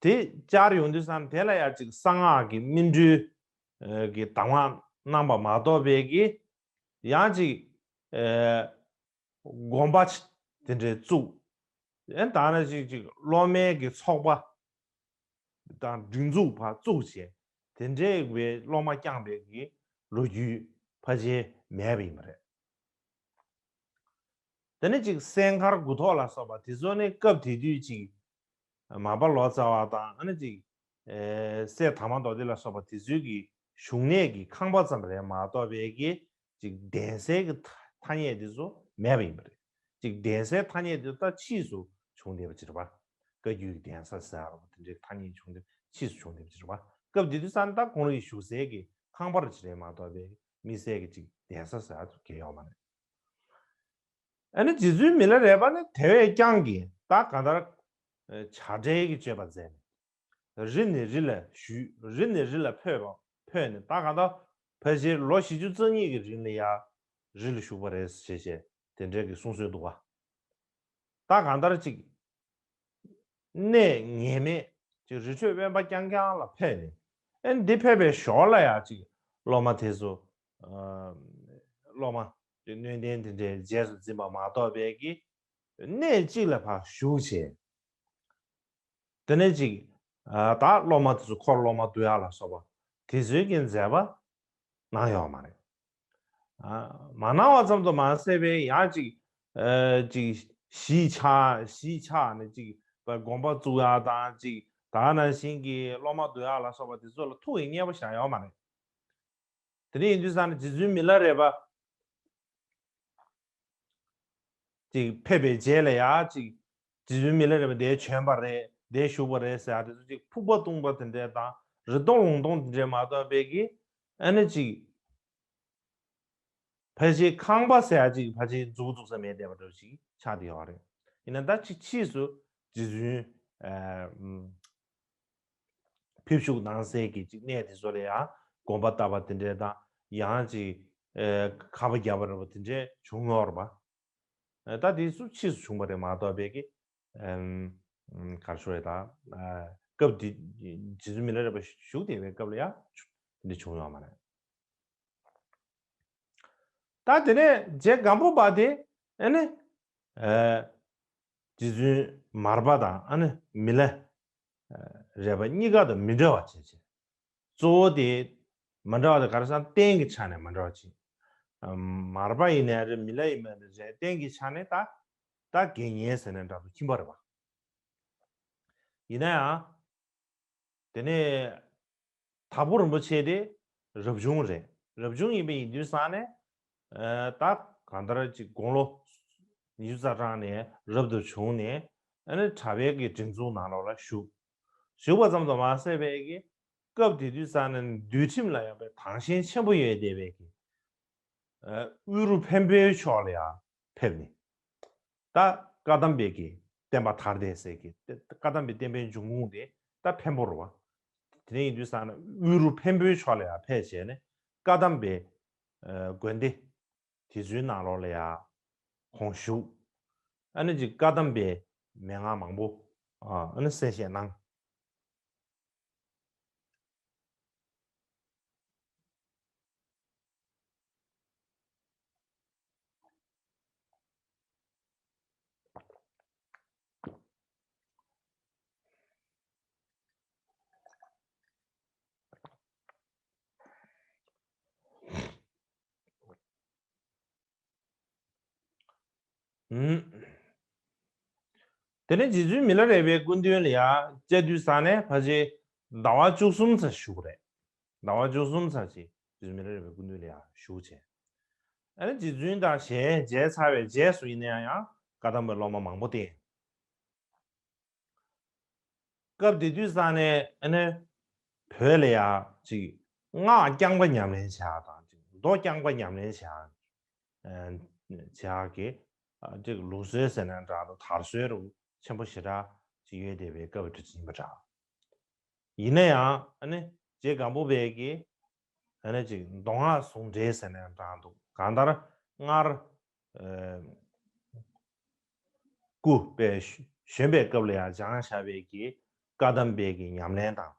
དེ་བཅར་ཡོང་དུས་ཙང་དེ་ལ་ཡང་ཅིག་གསང་སྔགས་ཀྱི་སྨིན་གྲོལ་ཨ་གི་གདམས་ངག་གནང་བ་མ་གཏོགས་པའི་གི་ཡང་ཅིག་ཨ་དགོན་པ་དེ་འདྲའི་བཙུགས། ཨ་ད་ནང་བཞིན་ཅིག་སློབ་མའི་གི་ཚོགས་པ་དང་སྒྲིག་འཛུགས་ཕར་བཙུགས་བྱས་དེ་འདྲའི་བའི་སློབ་མ་བསྐྱངས་པའི་གི་ལོ་རྒྱུས་ཕལ་ཆེར་མེད་པ་ཡིན་པ་རེད། དེ་ནས་ཅིག་སྲས་མཁར་དགུ་ཐོག་ལ་སོགས་པ་དེ་ཚོ་ནི་སྐབས་དེ་དུས་ཅིག་མར་པ་ལོ་ཙཱ་བ་དང་ཨ་ནི་ཅིག་ཨེ་སྲས་དར་མ་མདོ་སྡེ་ལ་སོགས་པ་དེ་ཚོའི་གི་བཞུགས་གནས་ཀྱི་ཁང་པ་ཙམ་རེད་མ་གཏོགས་པའི་གི་ཅིག་གདན་སའི་གི་ཐ་ཐ་སྙད་དེ་ཚོ་མེད་པ་ཡིན་པ་རེད། ཅིག་གདན་སའི་ཐ་སྙད་དེ་ཚོ་ད་ཕྱིས་སུ་བྱུང་བསྡད་པ་ཅིག་རེད་པ། བཀའ་བརྒྱུད་ཀྱི་གདན་ས་ཟེར་བ་དེ་འདྲའི་ཐ་སྙད་བྱུང་བསྡད་ཕྱིས་སུ་བྱུང་བསྡད་པ་ཅིག་རེད་པ། སྐབས་དེ་དུས་ཙང་ད་ཁོང་རང་གི་བཞུགས་སའི་གི་ཁང་པ་རེ་ཅིག་རེད་མ་གཏོགས་པའི་དམིགས་བསལ་གྱི་ཅིག་གདན་ས་ཟེར་ཡ་དེ་ཡོད་མ་རེད། ཨ་ནི་རྗེ་བཙུན་མི་ལ་རས་པ་ནི་དེ་བས་ཀྱང་གི་ད་གང་ལྟར་ཨ་བྱ་བྲལ་གྱི་སྤྱོད་པ་མཛད་ནས་རི་ནས་རི་ལ་བཞུད། རི་ནས་རི་ལ་འཕོས་པ་འཕོས་ནས་ད་གང་ལྟར་ཕལ་ཆེར་ལོ་བཞི་བཅུ་རྩ་གཉིས་ཀྱི་རིང་ལ་ཡ་རི་ལ་བཞུགས་པ་རེད་ཞེས་བྱས་དེ་འདྲའི་གི་གསུང་སྲོལ་འདུག་བ། ད་གང་ལྟར་ཅིག་གནས་ངེས་མེད་ཅིག་རི་ཁྲོད་དབེན་པ་རྐྱང་རྐྱང་ལ་ཕེབས་ནས་ཨ་ནི་འདི་ཕེབས་པའི་ཞོར་ལ་ཡང་ཅིག་སློབ་མ་དེ་ཚོ་ཨ་སློབ་མ་ཅིག་སྣོད་ལྡན་དེ་འདྲའི་རྗེས་སུ་འཛིན་པ་མ་གཏོགས་པའི་གི་གནས་གཅིག་ལ་ཕར་བཞུགས་བྱས། དེ་ནས་ཅིག་ཨ་ད་སློབ་མ་དེ་ཚོ་འཁོར་སློབ་མ་བསྡུ་ཡག་ལ་སོགས་པ་དེ་ཚོའི་གི་མཛད་པ་གནང་ཡོད་མ་རེད། ཨ་མ་གནང་བ་ཙམ་དུ་མ་ཟད་པའི་ཡང་ཅིག་ཨ་ཅིག་གཞིས་ཆགས་གཞིས་ཆགས་ནས་ཅིག་དགོན་པ་བཙུགས་ཡག་དང་ཅིག་ད་ག་ནང་བཞིན་གྱི་སློབ་མ་བསྡུ་ཡག་ལ་སོགས་པ་དེ་ཚོ་ལ་ཐུགས་ཀྱི་མཉེས་པོ་བཞག་ཡོད་མ་རེད། དེ་འདྲ་ཡིན་དུས་ཙང་ནས་རྗེ་བཙུན་མི་ལ་རས་པ་ཅིག་ཕེབས་པའི་རྗེས་ལ་ཡ་ཅིག་རྗེ་བཙུན་མི་ལ་རས་པ་འདིར་བྱོན་པ་རེད། འདིར་བཞུགས་པ་རེད་ཟེར་ཡ་དེ་ཚོ་ཅིག་ཕུག་པ་བཏུང་པ་དེ་འདྲས་དང་རི་སྟོང་ལུང་སྟོང་དེ་འདྲས་མ་གཏོགས་པའི་གི་ཨ་ནི་ཅིག་ཕལ་ཆེར་ཁང་པ་ཟེར་ཡ་ཅིག་ཕལ་ཆེར་མཛུབ་བཙུགས་ས་མེད་བསྡད་པ་འདྲ་ཞིག་ཆགས་བསྡད་ཡོད་རེད། ཡིན་ན་ད་ཅིག་ཕྱིས་སུ་རྗེ་བཙུན་ཨ་ཕེབས་བཞུགས་གནང་སའི་གི་ཅིག་གནས་དེ་ཚོ་ལ་ཡང་དགོན་པ་བཏབ་པ་དེ་འདྲས་དང་ཡང་ཅིག་ཨ་ཁང་པ་བརྒྱབ་པ་འདྲ་པོ་དེ་འདྲས་བྱུང་ཡོད་རེད་པ། ཨ་ད་དེ་ཚོ་ཕྱིས་སུ་བྱུང་བ་རེད་མ་གཏོགས་པའི་གི་ཨམ་ག་རེ་ཞུ་རེད་ད། ཨ་སྐབས་དེ་རྗེ་བཙུན་མི་ལ་རས་པ་བཞུགས་བསྡད་པའི་སྐབས་ལ་ཡང་དེ་འདྲས་བྱུང་ཡོད་མ་རེད། ད་དེ་ནས་རྗེ་སྒམ་པོ་པ་དེ་ཨ་ནི་ཨ་རྗེ་བཙུན་མར་པ་དང་ཨ་ནི་མི་ལ་རས་པ་གཉིས་ཀ་དང་མི་འདྲ་བ་བྱས་བྱས། གཙོ་བོ་དེ་མ་འདྲ་བ་དེ་ག་རེ་ཟེར་ན་རྟེན་གྱི་ཆ་ནས་མ་འདྲ་བ་བྱས། མར་པ་ཡིན་ནའི་རེད། མི་ལ་ཡིན་ནའི་རེད། རྟེན་གྱི་ཆ་ནས་ད་ད་དགེ་བསྙེན་ཟེར་ནའི་འདྲ་འདུག་ཁྱིམ་པ་རེད་པ། ཡིན་ན་ཡང་། དེ་ནས་དྭགས་པོ་རིན་པོ་ཆེ་དེ་ རབ་བྱུང་རེད། རབ་བྱུང་ཡིན་པ་ཡིན་དུས་ཙང་ནས། ཨ། ད་གང་ལྟར་ཅིག་དགུང་ལོ་ཉི་ཤུ་རྩ་གྲངས་ནས་རབ་ཏུ་བྱུང་ནས། ཨ་ནི་གྲྭ་པའི་གི་སྒྲིག་འཛུགས་ནང་ལོགས་ལ་ཞུགས། ཞུགས་པ་ཙམ་དུ་མ་ཟད་པའི་གི་སྐབས་དེ་དུས་ཙང་ནས་འདུལ་ཁྲིམས་ལ་ཡང་པའི་དང་ཞེན་ཆེན་པོ་ཡོད་བསྡད་པའི་གི། ཨ། དབུ་རུ་འཕན་པོའི་ཕྱོགས་ལ་ཡང་ཕེབས་ནས། ད་བཀའ་གདམས་པའི་གི་བསྟན་པ་དར་བསྡད་སའི་གི་བཀའ་གདམས་པའི་བསྟན་པའི་འབྱུང་ཁུངས་དེ་ད་འཕན་པོ་རེད་བ། དེ་འདྲ་ཡིན་དུས་ཙང་ནས་དབུ་རུ་འཕན་པོའི་ཕྱོགས་ལ་ཡང་ཕེབས་བྱས་ནས་བཀའ་གདམས་པའི། ཨ། དགོན་སྡེ་དེ་ཚོའི་ནང་ལོགས་ལ་ཡང་ཁོང་བཞུགས། ཨ་ནི་ཅིག་བཀའ་གདམས་པའི་མན་ངག་མང་པོ། ཨ། ཨ་ནི་གསན་བཞེས་གནང་། ཨུམ། དེ་ནས་རྗེ་བཙུན་མི་ལ་རས་པའི་སྐུ་མདུན་ལ་ཡང་བཅར་དུས་ཙང་ནས་ཕལ་ཆེར་ཟླ་བ་བཅུ་གསུམ་ཙམ་བཞུགས་རེད། ཟླ་བ་བཅུ་གསུམ་ཙམ་ཞིག་རྗེ་བཙུན་མི་ལ་རས་པའི་སྐུ་མདུན་ལ་ཡང་བཞུགས་བྱས། ཨ་ནི་རྗེ་བཙུན་དང་ཞལ་མཇལ་ཚར་བའི་རྗེས་སུ་ཡིན་ན་ཡང་བཀའ་གདམས་པའི་སློབ་མ་མང་པོ་བསྟེན། སྐབས་དེ་དུས་ཙང་ནས་ཨ་ནི་བོད་ལ་ཡང་ཅིག་སྔགས་རྐྱང་པ་ཉམས་ལེན་བྱེད་ཡག་དང་ཅིག་མདོ་རྐྱང་པ་ཉམས་ལེན་བྱེད་ཡག་ཨ། བྱེད་ཡག་གི། ཨ། ཅིག་ལུགས་སྲོལ་ཟེར་ན་འདྲ་འདུག་དར་སྲོལ་རུ་ཆེན་པོ་ཞེ་དྲག་ཅིག་ཡོད་བསྡད་པའི་སྐབས་དེ་ཡིན་པ་འདྲ། ཡིན་ན་ཡང་ཨ་ནི་རྗེ་སྒམ་པོ་པའི་གི་ཨ་ནི་ཅིག་མདོ་སྔགས་ཟུང་འབྲེལ་ཟེར་ན་ཡང་འདྲ་འདུག་གང་ལྟར་སྔར། ཨ། སྐུ་པའི་གཞོན་པའི་སྐབས་ལ་ཡང་སྦྱངས་བཞག་པའི་གི་བཀའ་གདམས་པའི་གི་ཉམས་ལེན་དང་།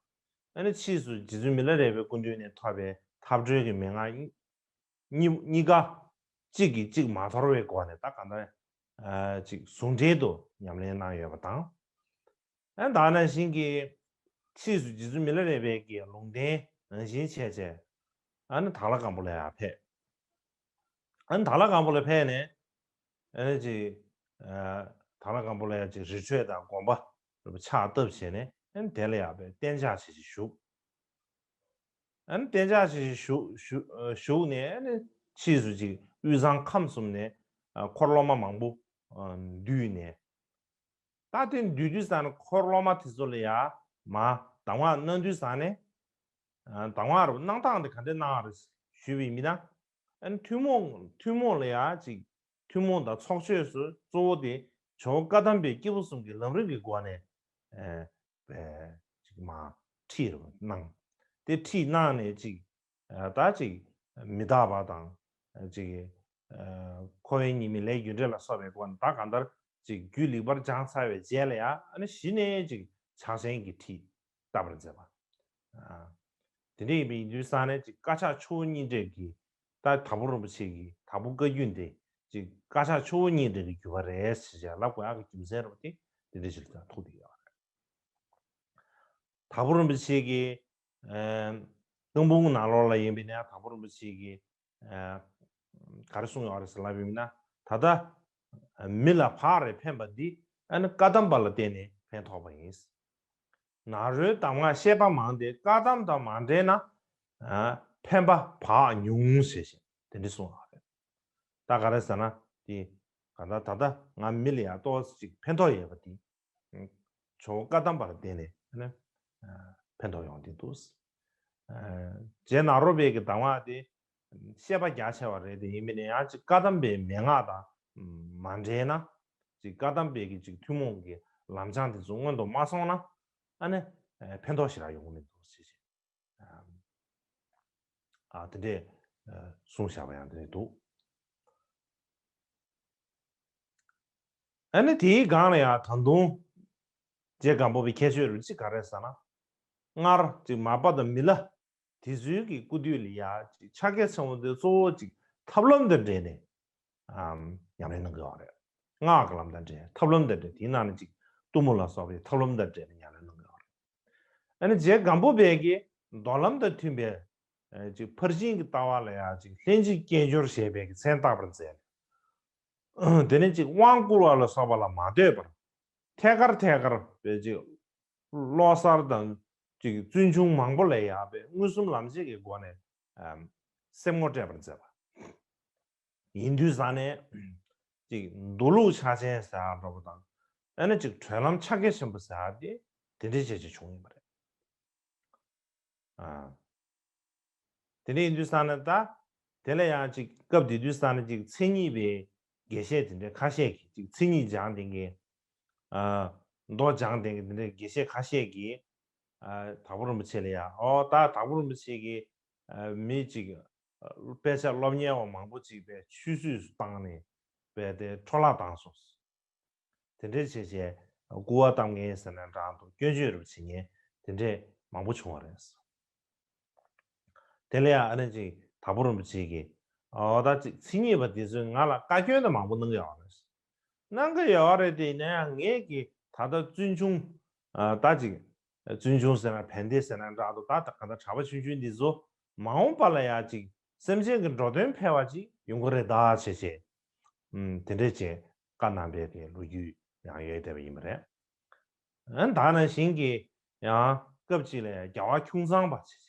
ཨ་ནི་ཕྱིས་སུ་རྗེ་བཙུན་མི་ལ་རས་པའི་སྐུ་མདུན་ནས་ཐོབ་པའི་ཐབས་གྲོལ་གྱི་མན་ངག་གཉིས། གཉིས་ཀ་གཅིག་གིས་གཅིག་མ་དོར་བའི་སྒོ་ནས་ད་གང་ལྟར། ཨ། ཅིག་ཟུང་འབྲེལ་དུ་ཉམས་ལེན་གནང་ཡོད་པ་དང་། ཨ་ནི་ད་ག་ནང་བཞིན་གྱི་ཕྱིས་སུ་རྗེ་བཙུན་མི་ལ་རས་པའི་གི་ལུང་བསྟན་ནང་བཞིན་བྱས་བྱས། ཨ་ནི་དྭགས་ལྷ་སྒམ་པོ་ལ་ཡར་ཕེབས། ཨ་ནི་དྭགས་ལྷ་སྒམ་པོ་ལ་ཕེབས་ནས། ཨ་ནི་ཅིག་ཨ། དྭགས་ལྷ་སྒམ་པོ་ལ་ཡང་ཅིག་རི་ཁྲོད་དང་དགོན་པ་རུ་ཕྱག་བཏབ་བྱས་ནས། ཨ་ནི་དེ་ལ་ཡང་པའི་གཏན་འཇགས་བྱས་བྱས་བཞུགས། ཨ་ནི་གཏན་འཇགས་བྱས་བཞུགས་བཞུགས་བཞུགས་ནས། ཨ་ནི་ཕྱིས་སུ་ཅིག་དབུས་གཙང་ཁམས་གསུམ་ནས། ཨ། འཁོར་སློབ་མ་མང་པོ། ཨ། འདུས་ནས། ད་དེ་འདུས་དུས་ཙང་ནས་འཁོར་སློབ་མ་དེ་ཚོ་ལ་ཡང་མར་གདམས་ངག་གནང་དུས་ཙང་ནས། ཨ། གདམས་ངག་རུ་གནང་སྟངས་དེ་ག་འདྲ་གནང་བ་རེད་ཞུས་པ་ཡིན་ན། ཨ་ནི་ཐུན་མོང་ཐུན་མོང་ལ་ཡང་ཅིག་ཐུན་མོང་དང་ཚོགས་ཆོས་སུ་གཙོ་བོ་དེ་ཇོ་བོ་བཀའ་གདམས་པའི་སྐྱེས་བུ་གསུམ་གྱི་ལམ་རིམ་གྱི་སྒོ་ནས། ཨ། པའི་ཅིག་མར་ཁྲིད་གནང་། དེ་ཁྲིད་གནང་ནས་ཅིག་ཨ། ད་ཅིག་མི་རྟག་པ་དང་། ཨ། ཅིག་ཨ། འཁོར་བའི་ཉེས་དམིགས་ལས་རྒྱུ་འབྲས་ལ་སོགས་པའི་སྐོར་ནས་ད་གང་ལྟར་ཅིག་རྒྱུད་ལེགས་པར་སྦྱངས་ཚར་བའི་རྗེས་ལ་ཡང་། ཨ་ནི་གཞི་ནས་ཅིག་ཕྱག་ཆེན་གྱི་ཁྲིད་བཏབ་པར་མཛད་པ། ཨ། དེ་འདྲ་ཡིན་པ་ཡིན་དུས་ཙང་ནས་ཅིག་བཀའ་ཕྱག་ཆུ་བོ་གཉིས་འདྲེས་ཀྱི། ད་དྭགས་པོ་རིན་པོ་ཆེ་གི་དྭགས་པོ་བཀའ་བརྒྱུད་འདི་ཅིག་བཀའ་ཕྱག་ཆུ་བོ་གཉིས་འདྲེས་ཀྱི་བརྒྱུད་པ་རེད་ཟེར་བྱས་ལབ་དགོས་ཡག་གི་རྒྱུ་མཚན་རེད་པ། དེ་དེ་འདྲ་ཞིག་ལ་ཐུག་བསྡད་ཡོད་རེད། དྭགས་པོ་རིན་པོ་ཆེ་གི། ཨ། རྐང་འབུམ་ནང་ལོགས་ལ་ཡིན་པ་ཡིན་ན་དྭགས་པོ་རིན་པོ་ཆེ་གི། ཨ། ག་རེ་གསུངས་ཡོད་རེད་ཟེར་ལབ་པ་ཡིན་ན། ད་ལྟ་མི་ལ་བག་རེ་ཕན་པ་འདི། ཨ་ནི་བཀའ་གདམས་པ་ལ་བརྟེན་ནས་ཕན་ཐོགས་པ་ཡིན། ནཱ་རོའི་གདམས་ངག་བཤད་པ་མང་སྟེ། བཀའ་གདམས་དང་མ་འབྲེལ་ན། ཨ། ཕན་པ་བག་ཉུང་ཟེར་བཞིན་དེ་འདྲ་གསུངས་ཡོད་རེད། ད་ག་རེ་ཟེར་ན། དེ་ག་ད་ད་ལྟ་ང་མི་ལ་ཡང་ཏོག་ཙམ་ཅིག་ཕན་ཐོགས་ཡོད་པ་དེ། ཇོ་བོ་བཀའ་གདམས་པ་ལ་བརྟེན་ནས་ནི། ཨ། ཕན་ཐོགས་ཡོང་གི་འདུག་ཨ། རྗེ་ནཱ་རོ་པའི་གི་གདམས་ངག་དེ་བཤད་པ་རྒྱ་ཆེ་བ་རེད། དེ་ཡིན་པས་ན་ཡང་ཅིག་བཀའ་གདམས་པའི་མན་ངག་དང་མ་འབྲེལ་ན། ཅིག་བཀའ་གདམས་པའི་གི་ཅིག་ཐུན་མོང་གི་ལམ་སྦྱངས་དེ་ཚོ་སྔོན་དུ་མ་སོང་ན། ཨ་ནི། ཨ། ཕན་ཐོགས་ཞེ་དྲག་ཡོང་གི་མི་འདུག་ཟེར་བྱས། ཨ། དེ་འདྲས། ཨ། གསུངས་བཞག་པ་ཡང་དེ་འདྲས་འདུག་ཨ་ནི་དེའི་སྒང་ལ་ཡང་ད་དུང་རྗེ་སྒམ་པོ་པའི་ཁྱད་ཆོས་རུ་གཅིག་ག་རེ་ཟེར་ན། སྔར་ཅིག་མར་པ་དང་མི་ལ་དེ་ཚོའི་གི་སྐུ་དུས་ལ་ཡང་ཅིག་ཕྱག་རྒྱ་ཆེན་པོ་དེ་གཙོ་བོ་ཅིག་ཐབས་ལམ་དང་འབྲེལ་ནས། ཨམ། ཉམས་ལེན་གནང་གི་ཡོད་རེད། སྔགས་ཀྱི་ལམ་དང་འབྲེལ། ཐབས་ལམ་དང་འབྲེལ། དེའི་ནང་ནས་ཅིག་གཏུམ་མོ་ལ་སོགས་པའི་ཐབས་ལམ་དང་འབྲེལ་ནས་ཉམས་ལེན་གནང་གི་ཡོད་རེད། ཨ་ནི་རྗེ་སྒམ་པོ་པའི་གི་མདོ་ལམ་དང་མཐུན་པའི། ཨ། ཅིག་ཕར་ཕྱིན་གྱི་ལྟ་བ་ལ་ཡང་ཅིག་ལྷན་ཅིག་སྐྱེས་སྦྱོར་ཞེས་པའི་གི་མཚན་བཏགས་པར་མཛད། དེ་ནས་ཅིག་དབང་བསྐུར་བ་ལ་སོགས་པ་ལ་མ་ལྟོས་པར། ཐད་ཀར་ཐད་ཀར་པའི་ཅིག་བློ་གསར་དང་ཅིག་བཙུན་ཆུང་མང་པོ་ལ་ཡང་པའི་མངོན་སུམ་ལམ་ཤེས་ཀྱི་སྒོ་ནས། སེམས་ངོ་སྤྲད་པར་མཛད་པ་ཡིན་དུས་ཙང་ནས་ཅིག་མདོ་ལུགས་ཕྱག་ཆེན་ཟེར་ཡག་འདྲ་པོ་དང་། ཨ་ནི་ཅིག་གྲོལ་ལམ་ཕྱག་རྒྱ་ཆེན་པོ་ཟེར་ཡག་དེ་དེ་འདྲའི་བྱས་བྱས་བྱུང་ཡིན་པ་རེད། ཨ། དེ་འདྲ་ཡིན་དུས་ཙང་ནས་ད། དེ་ལ་ཡང་ཅིག་སྐབས་དེ་དུས་ཙང་ནས་ཅིག་མཚན་ཉིད་པའི་དགེ་བཤེས་དེ་འདྲའི་ཁ་ཤས་ཀྱིས་ཅིག་མཚན་ཉིད་སྦྱངས་ལྡན་གྱི། ཨ། མདོ་སྦྱངས་ལྡན་གྱི་དེ་འདྲའི་དགེ་བཤེས་ཁ་ཤས་ཀྱིས། ཨ། དྭགས་པོ་རིན་པོ་ཆེ་ལ་ཡང་ཨོ་ད་དྭགས་པོ་རིན་པོ་ཆེ་གིས། ཨ། མི་ཅིག་ཨ། དཔེ་ཆ་སློབ་གཉེར་བ་མང་པོ་ཅིག་པའི་ཆུད་ཟོས་སུ་བཏང་ནས་པའི་དེ་འཕྲོ་བརླག་བཏང་སོང་། དེ་འདྲའི་བྱས་བྱས་སྐུར་བ་བཏབ་མཁན་ཟེར་ན་འདྲ་འདུག་སྐྱོན་བརྗོད་རུ་བྱེད་མཁན་དེ་འདྲས་མང་པོ་བྱུང་བ་རེད། དེ་ལ་ཡང་ཨ་ནི་ཅིག་དྭགས་པོ་རིན་པོ་ཆེ་གིས་ཨོ་ད་ཅིག་མཚན་ཉིད་པ་དེ་ཚོས་ང་ལ་བཀའ་བཀྱོན་དེ་མང་པོ་གནང་གི་ཡོད་རེད། གནང་གི་ཡོད་རེད་དེ་ཡིན་ན་ཡང་ངས་ཀྱི་ད་ལྟ་བཙུན་ཆུང་ཨ་ད་ཅིག་བཙུན་ཆུང་ཟེར་ན་བན་དེ་ཟེར་ན་འདྲ་འདུག་ད་ད་ག་ད་གྲྭ་པ་ཆུང་ཆུང་འདི་ཚོ་མ་འོངས་པ་ལ་ཡང་ཅིག་སེམས་ཅན་གྱི་འགྲོ་དོན་ཕལ་བ་ཅིག་ཡོང་གི་རེད་ད་བྱས་བྱས། ཨུམ། དེ་འདྲས་བྱས་བཀའ་གནང་པའི་གི་ལོ་རྒྱུས་ཡང་ཡོད་བསྡད་པ་ཡིན་པ་རེད། ཨ། ད་ག་ནང་བཞིན་གྱི་ཡང་སྐབས་གཅིག་ལ་ཡང་རྒྱལ་བ་ཁྱུང་ཚང་པ་བྱས་བྱས།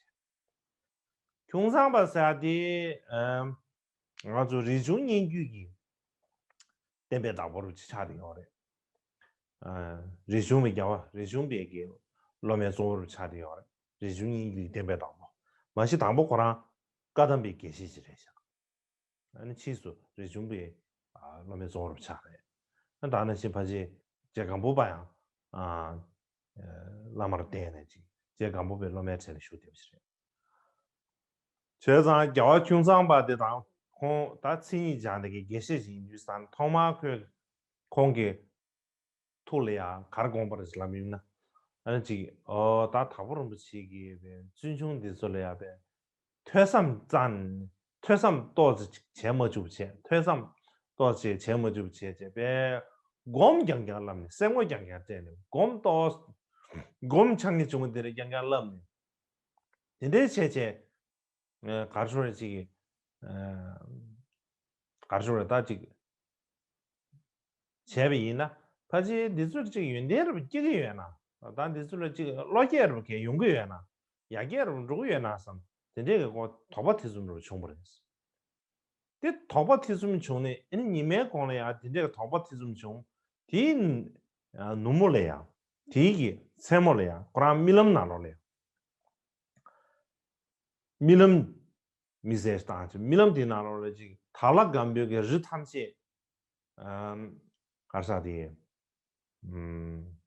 ཁྱུང་ཚང་པ་ཟེར་ཡག་དེ། ཨམ། ང་ཚོ་རིག་གཞུང་སྙན་བརྒྱུད་ཀྱི་བསྟན་པའི་བདག་པོ་རུ་ཆགས་བསྡད་ཡོད་རེད། ཨ། རིག་གཞུང་པའི་རྒྱལ་བ། རིག་གཞུང་པའི་གི་སློབ་མའི་གཙོ་བོ་རུ་ཆགས་བསྡད་ཡོད་རེད། རིག་གཞུང་སྙན་བརྒྱུད་ཀྱི་བསྟན་པའི་བདག་པོ། མ་གཞི་དང་པོ་ཁོ་རང་བཀའ་གདམས་པའི་དགེ་བཤེས་ཅིག་རེད་ཤག་ཨ་ནི་ཕྱིས་སུ་རིག་གཞུང་པའི། ཨ། སློབ་མའི་གཙོ་བོ་རུ་ཆགས་རེད། ཨ། ད་ནང་བཞིན་ཕལ་ཆེར་རྗེ་སྒམ་པོ་པ་ཡང་། ཨ། བླ་མར་བསྟེན་ནས་ཅིག་རྗེ་སྒམ་པོ་པའི་སློབ་མའི་གྲས་ལ་ཞུགས་བསྡད་པ་ཞིག་རེད། བྱས་ཙང་རྒྱལ་བ་ཁྱུང་ཚང་པ་དེ་དང་ཁོང་ད་མཚན་ཉིད་སྦྱངས་བསྡད་མཁན་དགེ་བཤེས་ཤིག་ཡིན་དུས་ཙང་ཐོག་མར་ཁོས་ཁོང་གི་ཐུགས་ལ་ཡང་ག་རེ་དགོངས་པ་རེད་ལབ་ཡོང་ན། ཨ་ནི་ཅིག་ཨོ་ད་དྭགས་པོ་རིན་པོ་ཆེ་གིས་བཙུན་ཆུང་འདི་ཚོ་ལ་ཡང་ཐོས་བསམ་ཙམ། ཐོས་བསམ་ཏོག་ཙམ་ཅིག་བྱས་མ་བཅུག་པ་བྱས། ཐོས་བསམ་ཏོག་ཙམ་བྱས་མ་བཅུག་པ་བྱས་བྱས་པས་སྒོམ་རྐྱང་རྐྱང་བསླབས་ནས། སེམས་ངོ་རྐྱང་རྐྱང་སྤྲད་ནས་སྒོམ་ཏོག་སྒོམ་ཆགས་ངེས་བྱུང་བ་དེ་རེད་རྐྱང་རྐྱང་བསླབས་ནས། དེ་འདྲའི་བྱས་བྱས། ཨ། ག་རེ་ཞུ་རེད་ཅིག་ཨ། ག་རེ་ཞུ་རེད་ད་ཅིག་བྱས་པ་ཡིན་ན། ཕལ་ཆེར་འདི་ཚོར་ཅིག་ཡོན་ཏན་རབ་སྐྱེ་གི་ཡོད་ན། ད་འདི་ཚོ་ལ་ཅིག་བློ་སྐྱེད་རབ་གས་ཡོང་གི་ཡོད་ན། ཡར་རྒྱས་རབ་འགྲོ་གི་ཡོད་ན་བསམ། དེ་འདྲས་ཀྱི་ཁོ་དོགས་པ་ཐེ་ཚོམ་རབ་བྱུང་བ་རེད། དེ་དོགས་པ་ཐེ་ཚོམ་བྱུང་ནས་ཨ་ནི་ཉི་མའི་གོང་ལ་ཡང་དེ་འདྲས་ཀྱི་དོགས་པ་ཐེ་ཚོམ་བྱུང་། དེའི་ནུབ་མོ་ལ་ཡང་། དེའི་གི་མཚན་མོ་ལ་ཡང་ཁོ་རང་རྨི་ལམ་ནང་ལོགས་ལ་ཡང་། རྨི་ལམ། མི་ཟེར་བཏང་ཅིག་རྨི་ལམ་དེའི་ནང་ལོགས་ལ་ཅིག་དྭགས་ལྷ་སྒམ་པོའི་གི་རི་ཐམས་ཅད། ཨམ། ག་རེ་ཟེར་དེ། ཨམ།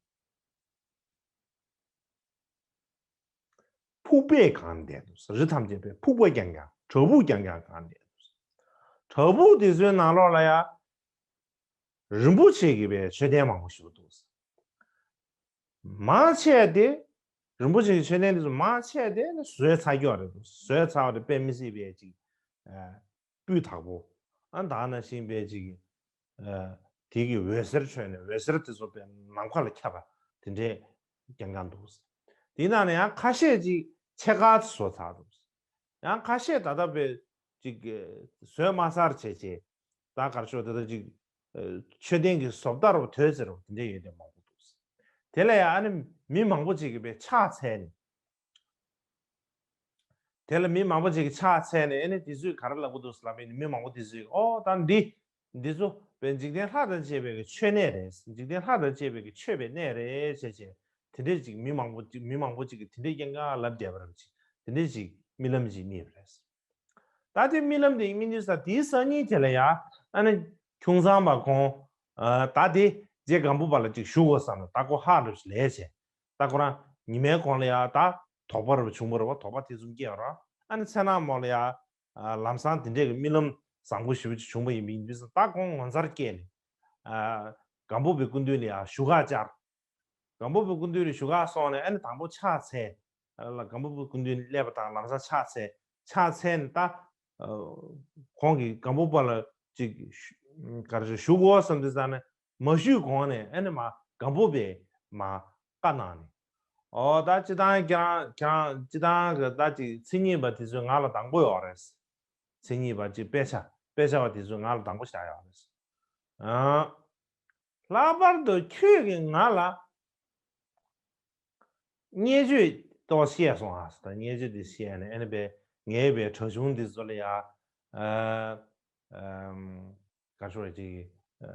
ཕུག་པས་གང་བསྡད་འདུག་རི་ཐམས་ཅད་པའི་ཕུག་པ་རྐྱང་རྐྱང་། བྲག་ཕུག་རྐྱང་རྐྱང་གང་བསྡད་འདུག་བྲག་ཕུག་དེ་ཚོའི་ནང་ལོགས་ལ་ཡ། རིན་པོ་ཆེ་གི་པའི་མཆོད་རྟེན་མང་པོ་ཞིག་འདུག་མང་ཆེ་དེ། རིན་པོ་ཆེ་གི་མཆོད་རྟེན་དེ་ཚོ་མང་ཆེ་དེ་ནི་བཟོས་ཚར་རྒྱུ་རེད་འདུག་བཟོས་ཚར་བ་དེ་དཔེ་མི་སྲིད་པའི་ཅིག་ཨ། སྤུས་དག་པོ། ཨ། ད་ནང་བཞིན་པའི་ཅིག་ཨ། དེ་གི་འོད་ཟེར་འཕྲོས་ནས་འོད་ཟེར་དེ་ཚོ་པའི་ནམ་མཁའ་ལ་ཁྱབ་པ་དེ་འདྲའི་རྐྱང་རྐྱང་འདུག་དེའི་ནང་ནས་ཡང་ཁ་ཤས་ཅིག་ཕྱེད་ཀ་བཟོས་ཚར་འདུག་ཡང་ཁ་ཤས་ད་ལྟ་བའི་ཅིག་བཟོས་མ་ཚར་བྱས་བྱས། ད་གར་ཤོག་དེ་ལྟར་ཅིག་ཨ། མཆོད་རྟེན་གྱི་བཟོ་ལྟ་རུ་དོད་ཟེར་རོ་དེ་འདྲ་ཡོད་དེ་མང་པོ་འདུག་དེ་ལ་ཡང་ཨ་ནི་མི་མང་པོ་ཅིག་གིས་པའི་ཕྱག་འཚལ་ནས། དེ་ལ་མི་མང་པོ་ཅིག་གིས་ཕྱག་འཚལ་ནས་ཨ་ནི་དེ་ཚོས་ག་རེ་ལབ་ཀྱི་འདུག་ལབ་ཡིན་ན། མི་མང་པོ་དེ་ཚོས་ཨོ་ད་འདི་འདི་ཚོ་པའི་འཇིག་རྟེན་ལྷ་དང་བཅས་པའི་གི་མཆོད་གནས་རེད། འཇིག་རྟེན་ལྷ་དང་བཅས་པའི་གི་མཆོད་པའི་གནས་རེད་ཟེར་བྱས། དེ་འདྲས་ཅིག་མི་མང་པོ་ཅིག་མི་མང་པོ་ཅིག་གིས་དེ་འདྲས་རྐྱང་རྐྱང་ལབ་བསྡད་པ་རེད། ཅིག་དེ་འདྲས་ཅིག་རྨི་ལམ་ཅིག་རྨིས་པ་རེད། ད་དེ་རྨི་ལམ་དེ་རྨི་དུས་ས་དེའི་སང་ཉིན་དེ་ལ་ཡ་ཨ་ནི་ཁྱུང་ཚང་པ་ཁོང་ཨ། ད་དེ་རྗེ་སྒམ་པོ་པ་ལ་ཅིག་ཞུ་དགོས་བསམ་ནས་ད་ཁོ་ཧ་ལབ་ཞིག་ལས་བྱས། ད་ཁོ་རང་ཉི་མའི་གོང་ལ་ཡ་ད་དོགས་པ་རེ་བ་བྱུང་བ་རེད་བ། དོགས་པ་དེ་ཚོ་སྐྱེས་རོགས། ཨ་ནི་མཚན་ནག་མོ་ལ་ཡ་ཨ། ལམ་སང་དེ་འདྲས་ཀྱི་རྨི་ལམ་བཟང་པོ་ཞེ་པོ་ཅིག་བྱུང་བ་ཡིན་པ་ཡིན་དུས་ས་ད་ཁོང་ངོ་མཚར་སྐྱེས་ནས་ཨ། སྒམ་པོ་པའི་སྐུ་མདུན་ལ་ཡ་བཞུགས་སྒར་བཅར། སྒམ་པོ་པའི་སྐུ་མདུན་ལ་བཞུགས་སྒར་སོང་ནས་ཨ་ནི་དང་པོ་ཕྱག་འཚལ། ཨ་ལ་སྒམ་པོ་པའི་སྐུ་མདུན་ལ་སླེབས་པ་དང་ལམ་སང་ཕྱག་འཚལ། ཕྱག་འཚལ་ནས་ད་ཨ། ཁོང་གིས་སྒམ་པོ་པ་ལ་ཅིག་ག་རེ་ཞུ་དགོས་བསམ་དུས་ཙང་ནས་མ་ཞུས་གོང་ནས་ཨ་ནི་མ་སྒམ་པོ་པས་མ་བཀའ་གནང་ནས། ཨོ་ད་སྤྱི་བཏང་ཁྱེད་རང་ཁྱེད་རང་སྤྱི་བཏང་གི་ད་ཅིག་མཚན་ཉིད་པ་དེ་ཚོས་ང་ལ་སྡང་པོ་ཡོད་རེད། མཚན་ཉིད་པ་ཅིག་དཔེ་ཆ་དཔེ་ཆ་བ་དེ་ཚོས་ང་ལ་སྡང་པོ་བཞག་ཡོད་རེད། ཨ། ལྷག་པར་དུ་ཁྱོད་ཀྱིས་ང་ལ་བརྙས་བཅོས་ཏོག་བཤད་སོང་ཨ་ཟེར། ད་བརྙས་བཅོས་དེ་བཤད་ནས་ཨ་ནི་པའི་ ངའི་བའི་ཁྲ་ཆུང་འདི་ཚོ་ལ་ཡ་ཨ་ཨམ་ག་ཤོར་ཅིག་ཨ་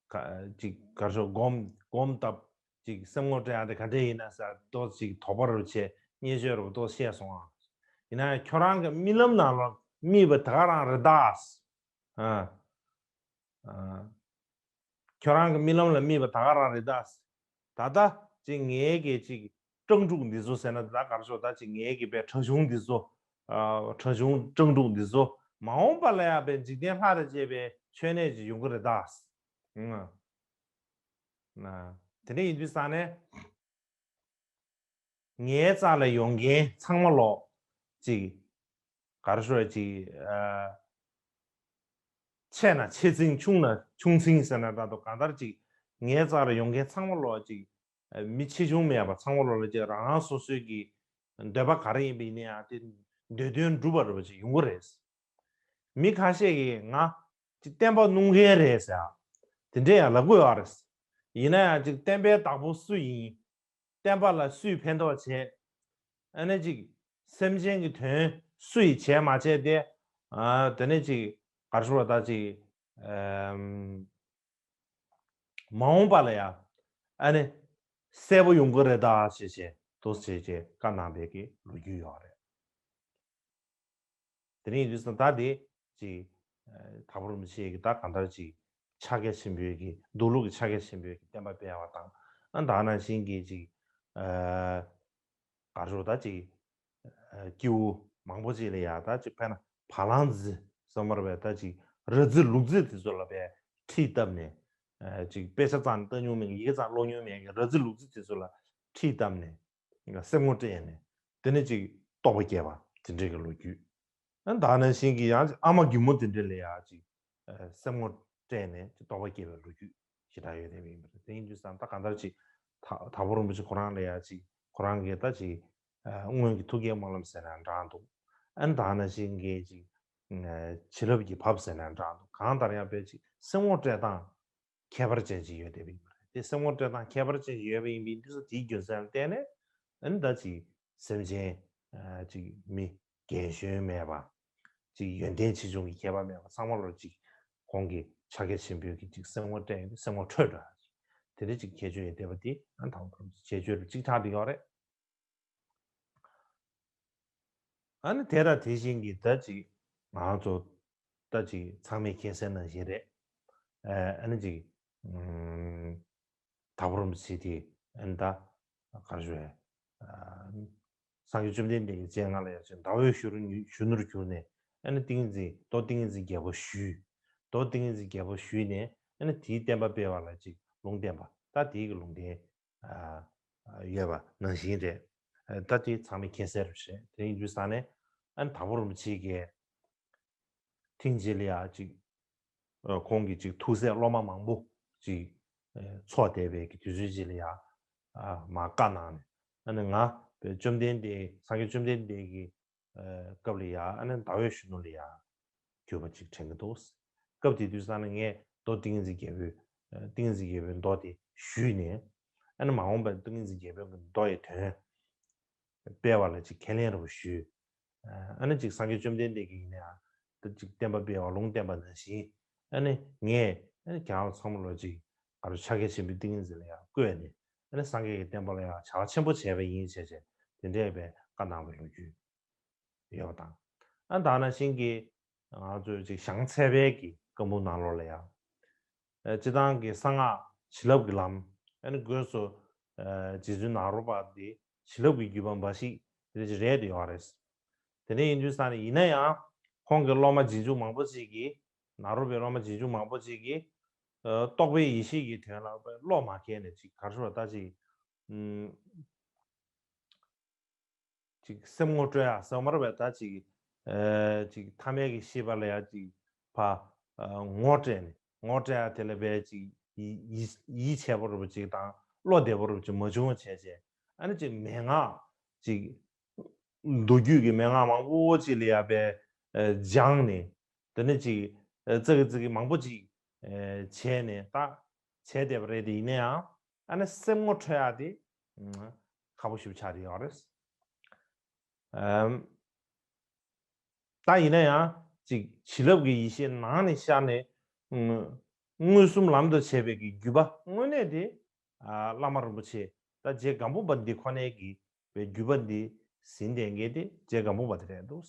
ག་ཅིག་ག་ཤོར་སྒོམ་སྒོམ་བཏབ་ཅིག་སེམས་ངོ་སྤྲད་ཡ་དེ་ག་འདྲས་ཡིན་ན་ཟེར་ཏོག་ཅིག་དོགས་པ་རུ་བྱས་བརྙས་བཅོས་རུ་ཏོག་བཤད་སོང་ཨ། ཡིན་ན་ཡང་ཁྱོད་རང་གི་རྨི་ལམ་ནང་ལ་རྨིས་པ་ད་ག་རང་རེད་ད། ཨ། ཨ། ཁྱོད་རང་གི་རྨི་ལམ་ལ་རྨིས་པ་ད་ག་རང་རེད་ད། ད་ལྟ་ཅིག་ངའི་གི་ཅིག་སྤྲང་ཕྲུག་འདི་ཚོ་ཟེར་ན་ད་གར་ཤོག་ད་ཅིག་ངའི་གི་པའི་ཁྲ་ཆུང་འདི་ཚོ། ཨ། ཁྲ་ཆུང་སྤྲང་ཕྲུག་འདི་ཚོ་མ་འོངས་པ་ལ་ཡང་པའི་འཇིག་རྟེན་ལྷ་དང་བཅས་པའི་མཆོད་གནས་ཅིག་ཡོང་གི་རེད་ད། ཨང་། ན། དེ་འདྲ་ཡིན་དུས་ཙང་ནས། ངའི་རྩ་ལ་ཡོང་མཁན་ཚང་མ་ལོག་ཅིག་ག་རེ་ཞུ་ཅིག་ཨ། ཆེ་ན་ཆེ་ཚིང་ཆུང་ན་ཆུང་ཚིང་ཟེར་ན་འདྲ་འདུག་གང་ལྟར་ཅིག་ངའི་རྩ་ལ་ཡོང་མཁན་ཚང་མ་ལོག་ཅིག་ཨ། མི་ཆེ་ཆུང་མེད་པ་ཚང་མ་ལོག་ལ་ཅིག་རང་རང་སོ་སོའི་གི་འདོད་པ་ག་རེ་ཡིན་པ་ཡིན་ན་ཡང་དེ་འདོད་དོན་འགྲུབ་པ་རེད་པ་ཅིག་ཡོང་གི་རེད། མི་ཁ་ཤས་ཀྱིས་ང་ཅིག་བསྟན་པ་སྣུམ་མཁན་རེད་ཟེར། དེ་འདྲས་ཡང་ལབ་ཀྱི་ཡོད་རེད། ཡིན་ན་ཡང་ཅིག་བསྟན་པའི་བདག་པོ་སུ་ཡིན། བསྟན་པ་ལ་སུས་ཕན་ཐོགས་བྱས། ཨ་ནི་ཅིག་སེམས་ཅན་གྱི་དོན་སུ་ཡིས་བྱས་མ་བྱས་ཏེ། ཨ། དེ་ནས་ཅིག་ག་རེ་ཞུ་བ་ད་ཅིག་ཨམ། མ་འོངས་པ་ལ་ཡང་ཨ་ནི་གསལ་པོ་ཡོང་གི་རེད་ད་ཞེས་བྱས་དུ་བྱས་བྱས་བཀའ་གནང་བའི་གི་ལོ་རྒྱུས་ཡོད་རེད། དེ་རིང་ཡིན་དུས་ད་དེ་ཅིག་ཨ། དྭགས་པོ་རིན་པོ་ཆེ་གི་ད་གང་ལྟར་ཅིག་ཕྱག་རྒྱ་ཆེན་པོའི་གི་འདུག་ལུགས་ཀྱི་ཕྱག་རྒྱ་ཆེན་པོའི་གི་བསྟན་པ་སྤེལ་བ་དང་། ཨ། ད་ནང་བཞིན་གྱི་ཅིག་ཨ། ག་རེ་ཞུ་ད་ཅིག་ཨ། སྐྱེ་བོ་མང་པོ་ཅིག་ལ་ཡ་ད་ཅིག་དཔེར་ན་བ་ལང་རྫི་བསམ་པར་བས་ད་ཅིག་ར་རྫི་ལུག་རྫི་དེ་ཚོ་ལ་བས་ཁྲིད་བཏབ་ནས། ཨ། ཅིག་དཔེ་ཆ་ཙམ་ལྟ་མྱོང་མེད་མཁན་ཡི་གེ་ཙམ་ཀློག་མྱོང་མེད་མཁན་ར་རྫི་ལུག་རྫི་དེ་ཚོ་ལ་ཁྲིད་བཏབ་ནས། སེམས་ངོ་སྤྲད་ནས་དེ་ནས་ཅིག་རྟོགས་པ་སྐྱེས་པ་དེ་འདྲའི་གི་ལོ་རྒྱུས། ཨ། ད་ནང་བཞིན་གྱི་ཡང་ཅིག་ཨ་མ་རྒན་མོ་དེ་འདྲ་ལ་ཡང་ཅིག་ཨ། སེམས་ངོ་སྤྲད་ནས་ཅིག་རྟོགས་པ་སྐྱེས་པའི་ལོ་རྒྱུས་ཞེ་དྲག་ཡོད་དེ་ཡིན་པ་རེད། དེ་ཡིན་དུས་ཙང་ད་གང་ལྟར་ཅིག་ད་དྭགས་པོ་རིན་པོ་ཆེ་ཁོ་རང་ལ་ཡང་ཅིག་ཁོ་རང་གིས་ད་ཅིག་ཨ། སྔོན་གྱི་ཐུགས་བསྐྱེད་སྨོན་ལམ་ཟེར་ན་འདྲ་འདུག་ཨ། ད་ནང་བཞིན་གྱི་ཅིག་ཨ། བྱིན་རླབས་ཀྱི་བབས་ཟེར་ན་འདྲ་འདུག་གང་ལྟར་ཡང་དཔེ་ཅིག་སེམས་ངོ་སྤྲད་སྟངས་ཁྱད་པར་ཅན་ཅིག་ཡོད་བསྡད་པ་ཡིན་པ་རེད། དེ་སེམས་ངོ་སྤྲད་སྟངས་ཁྱད་པར་ཅན་ཅིག་ཡོད་པ་ཡིན་པའི་འདི་ཚོ་དེའི་རྒྱུ་མཚན་ལ་བརྟེན་ནས་ཨ་ནི་ད་ཅིག་སེམས་ཅན་ཨ། ཅིག་མི་རྒན་གཞོན་མེད་པ། ཅིག་ཡོན་ཏན་ཆེ་ཆུང་གི་ཁྱད་པར་མེད་པ་ཚང་མ་ལོ་ཅིག་ཁོང་གི་ཕྱག་རྒྱ་ཆེན་པོའི་གི་ཅིག་སེམས་ངོ་སྤྲད་ཡོད་དུས་སེམས་ངོ་འཕྲོད་འགྲོ་ཡ་ཅིག་དེ་འདྲ་ཅིག་ཁྱད་ཆོས་ཡོད་བསྡད་པ་དེ་ཨ་ནི་དང་པོ་ཁྱད་ཆོས་རུ་ཅིག་ཆགས་བསྡད་ཡོད་རེད། ཨ་ནི་དེ་དང་དེ་བཞིན་གྱི་ད་ཅིག་ང་ཚོ་ད་ཅིག་ཚང་མས་མཁྱེན་གསལ་ནང་བཞིན་རེད། ཨ་ནི་ཅིག་ཨུམ། དྭགས་པོ་རིན་པོ་ཆེ་དེ་ཨ་ནི་ད་ག་རེ་ཞུ་ཨ། སངས་རྒྱས་བཅོམ་ལྡན་འདས་ཀྱི་སྤྱན་སྔ་ལ་ཡང་ཅིག་ཟླ་འོད་གཞོན་ནུར་གྱུར་ནས་ཨ་ནི་ཏིང་ངེ་འཛིན་རྡོ་ཏིང་ངེ་འཛིན་རྒྱལ་པོ་ཞུས། རྡོ་ཏིང་ངེ་འཛིན་རྒྱལ་པོ་ཞུས་ནས་ཨ་ནི་དེའི་བསྟན་པ་སྤེལ་བ་ལ་ཅིག་ལུང་བསྟན་པ་ད་དེའི་གི་ལུང་བསྟན། ཡོད་པ་ནང་བཞིན་རེད། ད་དེ་ཚང་མས་མཁྱེན་གསལ་རེད། དེ་ཡིན་དུས་ཙང་ནས་ཨ་ནི་དྭགས་པོ་རིན་པོ་ཆེ་གིས་ཐེངས་གཅིག་ལ་ཡ་ཅིག་ཁོང་གི་ཅིག་ཐུགས་སྲས་སློབ་མ་མང་པོ་ཅིག་ཚོགས་བསྡད་པའི་གི་དུས་ཚོད་ཅིག་ལ་ཡ་མར་བཀའ་གནང་ནས་ཨ་ནི་ང་བཅོམ་ལྡན་འདས་སངས་རྒྱས་བཅོམ་ལྡན་འདས་ཀྱི་སྐབས་ལ་ཡ་ཨ་ནི་ཟླ་འོད་གཞོན་ནུ་ལ་ཡ་གྱུར་པ་ཅིག་དྲན་གྱི་འདུག་སྐབས་དེ་དུས་ཙང་ནས་ངས་རྡོ་ཏིང་ངེ་འཛིན་རྒྱལ་པོའི་ཏིང་ངེ་འཛིན་རྒྱལ་པོའི་མདོ་དེ་ཞུས་ནས་ཨ་ནི་མ་འོངས་པར་ཏིང་ངེ་འཛིན་རྒྱལ་པོའི་མདོ་ཡི་དོན་སྤེལ་བ་ལ་ཅིག་ཁས་ལེན་རེ་བ་ཞུས། ཨ་ནི་ཅིག་སངས་རྒྱས་བཅོམ་ལྡན་འདས་ཀྱིས་ཡིན་ནའང་ད་ཅིག་བསྟན་པ་སྤེལ་བ་ལུང་བསྟན་པ་ནང་བཞིན་ཨ་ནི་ངས་ཨ་ནི་ཁྱེད་རང་ཚང་མ་ལ་ཅིག་ག་རེ་ཕྱག་རྒྱ་ཆེན་པོའི་ཏིང་ངེ་འཛིན་ལ་ཡང་བཀོད་ནས་ཨ་ནི་སངས་རྒྱས་ཀྱི་བསྟན་པ་ལ་ཡང་བྱ་བ་ཆེན་པོ་བྱས་པ་ཡིན་བྱས་བྱས་དེ་འདྲའི་བའི་བཀའ་གནང་བའི་ལོ་རྒྱུས། ཡོད་པ་དང་། ཨ་ད་ནང་བཞིན་གྱི་ང་ཚོས་ཅིག་ཞང་ཚལ་པའི་གི་བཀའ་འབུམ་ནང་ལོགས་ལ་ཡང་། ཨ་སྤྱིར་བཏང་གི་གསང་སྔགས་བྱིན་རླབས་ཀྱི་ལམ་ཨ་ནི་སྒོས་སུ་ཨ་རྗེ་བཙུན་ནཱ་རོ་པ་འདི་བྱིན་རླབས་ཀྱི་བརྒྱུད་པ་འབའ་ཞིག་དེ་འདྲ་ཅིག་རེད་དེ་ཡོད་རེད། དེ་འདྲ་ཡིན་དུས་ཙང་ནས་ཡིན་ན་ཡང་ཁོང་གི་སློབ་མ་རྗེས་འཇུག་མང་པོ་ཅིག་གིས་ནཱ་རོ་པའི་སློབ་མ་རྗེས་འཇུག་མང་པོ་ཅིག་གིས་ཨ་རྟོགས་པའི་ཡེ་ཤེས་ཀྱི་དོན་ལ་བློ་མ་འཁེལ་ནས་ཅིག་ག་རེ་ཞུ་བ་ད་ཅིག་ཨུམ། ཅིག་སེམས་ངོ་སྤྲོད་ཡ་སེམས་མར་བས་ད་ཅིག་ཨ་ཅིག་ཐ་མལ་གྱི་ཤེས་པ་ལ་ཡ་ཅིག་ཕ་ཨ་ངོ་སྤྲད་ནས་ངོ་སྤྲད་ཡ་དེ་ལ་བས་ཅིག་ཡིད་ཡིད་ཡིད་ཆེས་པོ་རུ་ཅིག་དང་བློ་བདེ་པོ་རུ་ཅིག་མ་བྱུང་བ་བྱས་བྱས་ཨ་ནི་ཅིག་མན་ངག་ཅིག་མདོ་རྒྱུད་ཀྱི་མན་ངག་མང་པོ་ཅིག་ལ་ཡ་བས་ཨ་སྦྱངས་ནས་དེ་ནས་ཅིག་ཨ་ཙག་གི་ཙིག་གི་མང་པོ་ཅིག་ཨ་བྱས་ནས་ད་བྱས་བསྡད་པ་རེད་དེ་ཡིན་ན་ཡང་། ཨ་ནི་སེམས་ངོ་འཕྲོད་ཡག་དེ་ཁག་པོ་ཞིག་ཆགས་ཡོད་རེད། ཨམ། ད་ཡིན་ན་ཡང་ཅིག་བྱིན་རླབས་ཀྱི་ཡེ་ཤེས་ནང་ནས་ཤར་ནས་མངོན་སུམ་ལམ་དུ་བྱས་པའི་གི་བརྒྱུད་པ་དངོས་གནས་དེ་བླ་མ་རིན་པོ་ཆེ་ད་རྗེ་སྒམ་པོ་པ་འདི་ཁོ་ནའི་གི་བའི་བརྒྱུད་པ་འདི་ཟིན་བསྡད་མཁན་དེ་རྗེ་སྒམ་པོ་པ་དེ་རེད་འདུག་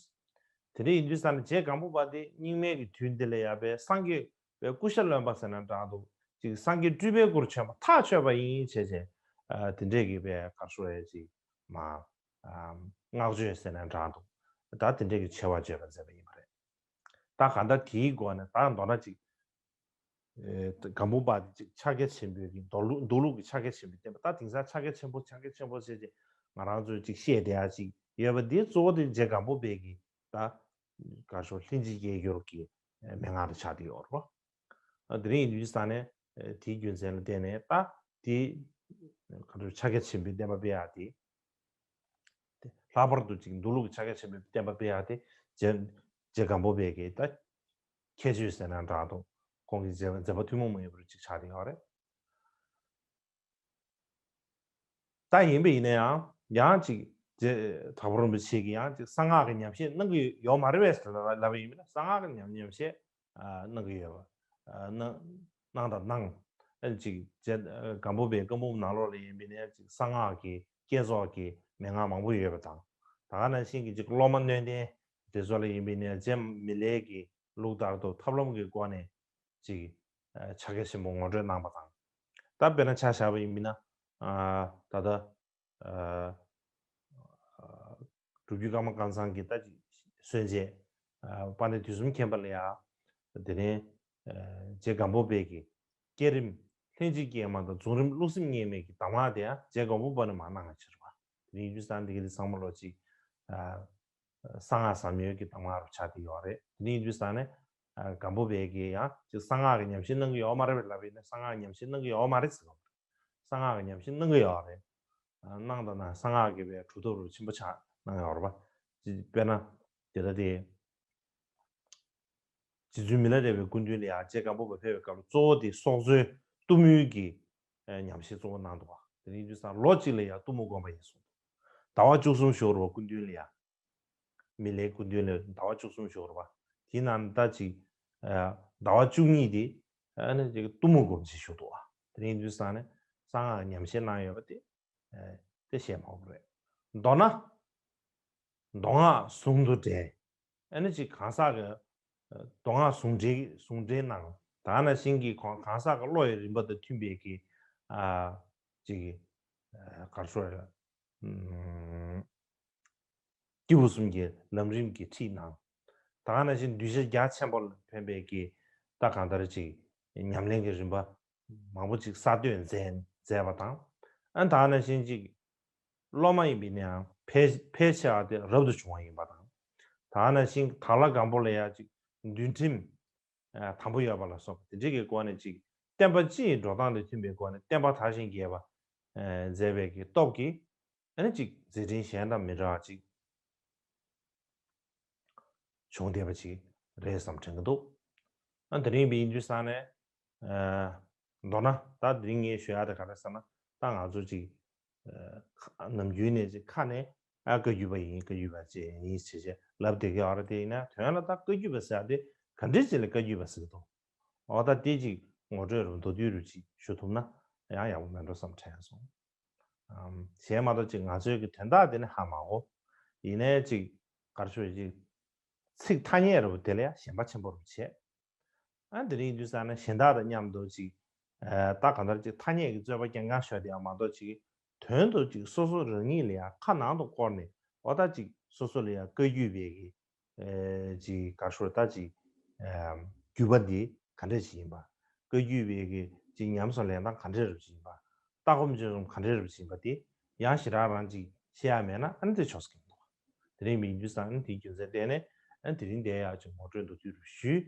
དེ་འདྲ་ཡིན་དུས་ཙང་ནས་རྗེ་སྒམ་པོ་པ་དེ་རྙིང་མའི་གི་དུས་འདི་ལ་ཡང་བའི་སངས་རྒྱས་པའི་སྐུ་ཤ་རློན་པ་ཟེར་ན་འདྲ་འདུག་ཅིག་སངས་རྒྱས་སྤྲུལ་པའི་སྐུར་བྱོན་པ་ཐག་ཆོད་པ་ཡིན་བྱས་བྱས་དེ་འདྲས་ཀྱི་བའི་གར་སོ་ཡས་ཅིག་མ་བསྔགས་བརྗོད་ཟེར་ན་འདྲ་འདུག་ད་དེ་འདྲས་ཀྱི་ཆེ་བ་བརྗོད་པ་མཛད་པ་ཡིན་པ་རེད། ད་གང་ལྟར་དེའི་སྒོ་ནས་ད་མདོར་ན་ཅིག་སྒམ་པོ་པ་དེ་ཅིག་ཕྱག་རྒྱ་ཆེན་པོའི་གི་མདོ་ལུགས་མདོ་ལུགས་ཀྱི་ཕྱག་རྒྱ་ཆེན་པོའི་བསྟན་པ་ད་དེང་སང་ཕྱག་རྒྱ་ཆེན་པོ་ཕྱག་རྒྱ་ཆེན་པོ་ཟེར་ཏེ་ང་རང་ཚོས་ཅིག་བཤད་བསྡད་ཡ་ཅིག་ཡོད་པ་འདི་གཙོ་བོ་དེ་རྗེ་སྒམ་པོ་པའི་གི་ད་ག་ཤོག་ལྷན་ཅིག་སྐྱེས་སྦྱོར་གྱི་མན་ངག་དེ་ཆགས་བསྡད་ཡོད་རེད་པ། དེ་རིང་ཡིན་དུས་ས་ནས་དེའི་རྒྱུ་མཚན་ལ་བརྟེན་ནས་ད་དེ་ག་ཤོག་ཕྱག་རྒྱ་ཆེན་པོའི་བསྟན་པ་སྤེལ་ཡ་དེ། ལྷག་པར་དུ་ཅིག་མདོ་ལུགས་ཀྱི་ཕྱག་རྒྱ་ཆེན་པོའི་བསྟན་པ་སྤེལ་ཡག་དེ་རྗེ་རྗེ་སྒམ་པོ་པའི་གི་ད་ཁྱད་ཆོས་ཟེར་ན་འདྲ་འདུག་ཁོང་གི་མཛད་མཛད་པ་ཐུན་མོང་མ་ཡིན་པར་ཅིག་ཆགས་བསྡད་ཡོད་རེད། ད་ཡིན་པ་ཡིན་ན་ཡང་ཡང་ཅིག་རྗེ་དྭགས་པོ་རིན་པོ་ཆེ་གིས་ཡང་ཅིག་གསང་སྔགས་ཀྱི་ཉམས་བཞེས་གནང་གི་ཡོད་མ་རེད་པས་ཟེར་ལབ་པ་ཡིན་པ་ན་གསང་སྔགས་ཀྱི་ཉམས་ཉམས་བཞེས་གནང་གི་ཡོད་པ་གནང་གནང་དང་གནང་། ཨ་ནི་ཅིག་རྗེ་སྒམ་པོ་པའི་བཀའ་འབུམ་ནང་ལོགས་ལ་ཡིན་པ་ཡིན་ན་ཅིག་གསང་སྔགས་ཀྱི་བསྐྱེད་རྫོགས་ཀྱི་མན་ངག་མང་པོ་ཡོད་པ་དང་། ད་ག་ནང་བཞིན་གྱི་ཅིག་སློབ་མ་སྣོད་ལྡན་དེ་ཚོ་ལ་ཡིན་པ་ཡིན་ན་རྗེ་མི་ལའི་གི་ལུགས་ལྟར་དུ་ཐབས་ལམ་གྱི་སྒོ་ནས་ཅིག་ཕྱག་རྒྱ་ཆེན་པོ་ངོ་སྤྲོད་གནང་བ་དང་། ད་དཔེར་ན་ཆ་བཞག་པ་ཡིན་པ་ཡིན་ན་ད་ལྟ་སྒྲུབ་བརྒྱུད་ཀརྨ་ཀཾ་ཚང་གི་ད་ཅིག་གསོལ་འདེབས་དཔལ་ལྡན་དུས་གསུམ་མཁྱེན་པ་ལ་ཡ། དེ་ནས་རྗེ་སྒམ་པོ་པའི་གི་བསྐྱེད་རིམ་ལྷན་ཅིག་སྐྱེས་མ་དང་རྫོགས་རིམ་བློ་སེམས་དབྱེར་མེད་ཀྱི་གདམས་ངག་དེ་ཡང་རྗེ་སྒམ་པོ་པ་ནས་མར་གནང་བ་ཕྱིར་བ། དེ་ནས་ཡིན་དུས་ཙང་འདི་ག་དེ་ཚང་མ་ལོ་ཅིག་གསང་སྔགས་ཟབ་མོའི་གི་གདམས་ངག་རུ་ཆགས་བསྡད་ཡོད་རེད། དེ་ནས་ཡིན་དུས་ཙང་ནས་སྒམ་པོ་པའི་གི་ཡང་ཅིག་གསང་སྔགས་ཀྱི་ཉམས་བཞེས་གནང་གི་ཡོད་མ་རེད་པས་ལབ་པ་ཡིན་ན་གསང་སྔགས་ཀྱི་ཉམས་བཞེས་གནང་གི་ཡོད་མ་རེད་ཟེར་བ། གསང་སྔགས་ཀྱི་ཉམས་བཞེས་གནང་གི་ཡོད་རེད། གནང་དང་གནང་གསང་སྔགས་ཀྱི་བའི་གྲུབ་ཐོབ་རུ་ཆེན་པོ་ཆགས་གནང་ཡོད་རེད་པ། དཔེར་ན། དེ་ལྟ་སྟེ། རྗེ་བཙུན་མི་ལ་རས་པའི་སྐུ་མདུན་ལ་ཡང་རྗེ་སྒམ་པོ་པ་ཕེབས་པའི་སྐབས་གཙོ་བོ་དེ་སྲོག་རྩོལ་གཏུམ་མོའི་གི་ཉམས་བཞེས་གཙོ་བོ་གནང་འདུག་པ། དེ་ནས་ཡིན་དུས་ཙང་ལོ་གཅིག་ལ་ཡང་གཏུམ་མོ་བསྒོམ་པ་ཡིན་གསུངས་འདུག་ཟླ་བ་བཅུ་གསུམ་བཞུགས་རེད་པ་སྐུ་མདུན་ལ་ཡང་། མི་ལའི་སྐུ་མདུན་ལ་ཟླ་བ་བཅུ་གསུམ་བཞུགས་རེད་པ། དེའི་ནང་ད་ཅིག་ཟླ་བ་བཅུ་གཉིས་དེ་ཨ་ནི་ཅིག་གཏུམ་མོ་སྒོམ་བྱས་བཞུགས་འདུག་པ། དེ་ནས་ཡིན་དུས་ཙང་ནས་གསང་སྔགས་ཉམས་བཞེས་གནང་ཡོད་པ་དེ། དེ་བཤད་མ་དགོས་རེད། མདོར་ན། མདོ་སྔགས་ཟུང་དུ་འབྲེལ། ཨ་ནི་ཅིག་གང་ཟག་གི་མདོ་སྔགས་ཟུང་འབྲེལ་ཟུང་འབྲེལ་གནང་། ད་ནང་བཞིན་གྱི་གང་གང་ཟག་གི་བློ་ཡི་རིམ་པ་དང་མཐུན་པའི་གི་ཨ་ཅིག་ག་རེ་ཞུ་དགོས་རེད། སྐྱེས་བུ་གསུམ་གྱི་ལམ་རིམ་གྱི་ཁྲིད་གནང་། ད་ག་ནང་བཞིན་གདུལ་བྱ་རྒྱ་ཆེན་པོ་ལ་ཕན་པའི་གི་ད་གང་ལྟར་ཅིག་ཉམས་ལེན་གྱི་རིམ་པ་མང་པོ་ཅིག་གསར་གཏོད་མཛད་མཛད་པ་དང་། ཨ་ད་ག་ནང་བཞིན་ཅིག་སློབ་མ་ཡིན་པའི་ནའང་ཕལ་ཕལ་ཆེ་བ་དེ་རབ་ཏུ་བྱུང་བ་ཡིན་པ་དང་། ད་ག་ནང་བཞིན་དྭགས་ལྷ་སྒམ་པོ་ལ་ཡང་ཅིག་འདུལ་ཁྲིམས་དམ་པོ་ཡོད་པ་ལ་སོགས་པ་དེ་འདྲ་གི་སྒོ་ནས་ཅིག་བསྟན་པ་སྤྱི་ཡི་འགྲོ་སྟངས་དང་མཐུན་པའི་སྒོ་ནས་བསྟན་པ་དར་ཞིང་རྒྱས་པ་མཛད་པའི་གི་སྟོབས་ཀྱིས། ཨ་ནི་ཅིག་མཛད་འཕྲིན་གཞན་དང་མི་འདྲ་བ་ཅིག་བྱུང་བསྡད་པ་ཅིག་རེད་བསམ་དྲན་གྱི་འདུག་ཨ་དེ་རིང་བའི་ཡིན་དུས་ཙང་ནས་མདོར་ན་ད་དེ་རིང་ངས་ཞུ་ཡག་དེ་ག་རེ་ཟེར་ན་ད་ང་ཚོ་ཅིག་ནམ་རྒྱུན་ནས་ཅིག་ཁ་ནས་ཨ་བཀའ་བརྒྱུད་པ་ཡིན་བཀའ་བརྒྱུད་པ་ཅིག་ཡིན་ཞེས་བྱས་ལབ་བསྡད་ཀྱི་ཡོད་རེད། དེ་ཡིན་ན་དོན་ལ་ད་བཀའ་བརྒྱུད་པ་ཟེར་ཡག་དེ་ག་འདྲས་ཅིག་ལ་བཀའ་བརྒྱུད་པ་ཟེར་གྱི་འདུག་འོ་ད་དེ་ཅིག་ངོ་སྤྲོད་རུ་མདོར་བསྡུས་རུ་ཅིག་ཞུ་ཐུབ་ན་ཡང་ཡག་པོ་མེད་འགྲོ་བསམ་དྲན་སོང་། གཞན་མ་གཏོགས་ཅིག་ང་ཚོའི་གི་དོན་དག་དེ་ནི་ཧ་མ་གོ། ཡིན་ནའི་ཅིག་ག་རེ་ཞུ་ཅིག་ཚིག་ཐ་སྙད་རུ་དེ་ལ་ཡང་ཞེན་པ་ཆེན་པོ་རུ་བྱས། ཨ་དེ་རིང་དུས་ཙང་ནས་གཞན་དག་དང་མཉམ་དུ་ཅིག་ད་གང་ལྟར་ཅིག་ཐ་སྙད་ཀྱི་རྩོད་པ་རྐྱང་རྐྱང་ཤོར་དེ་ཡང་མ་གཏོགས་ཅིག་དོན་དུ་ཅིག་སོ་སོ་རང་ཉིད་ལ་ཡང་ཁ་ནང་དུ་བསྐོར་ནས་འོ་ད་ཅིག་སོ་སོ་ལ་ཡང་བཀའ་བརྒྱུད་པའི་གི་ཅིག་ག་རེ་ཞུ་ད་ཅིག་བརྒྱུད་པ་འདི་ག་འདྲ་ཞིག་ཡིན་པ། བཀའ་བརྒྱུད་པའི་གི་ཅིག་ཉམས་སུ་ལེན་སྟངས་ག་འདྲ་རབ་ཅིག་ཡིན་པ། ལྟ་སྒོམ་སྤྱོད་གསུམ་ག་འདྲ་རབ་ཅིག་ཡིན་པ་དེ་ཡང་ཞེ་དྲག་རང་ཅིག་ཤེས་ཡ་མེད་ན་ཨ་ནི་དེ་ཆོག་ས་གི་མི་འདུག་དེ་རིང་མི་ཡིན་དུས་ཙང་ཨ་ནི་དེའི་རྒྱུ་མཚན་བལྟས་ནས་ཨ་ནི་དེ་རིང་འདིར་ཡང་ཅིག་ངོ་སྤྲོད་མདོར་བསྡུས་རུ་ཞུས།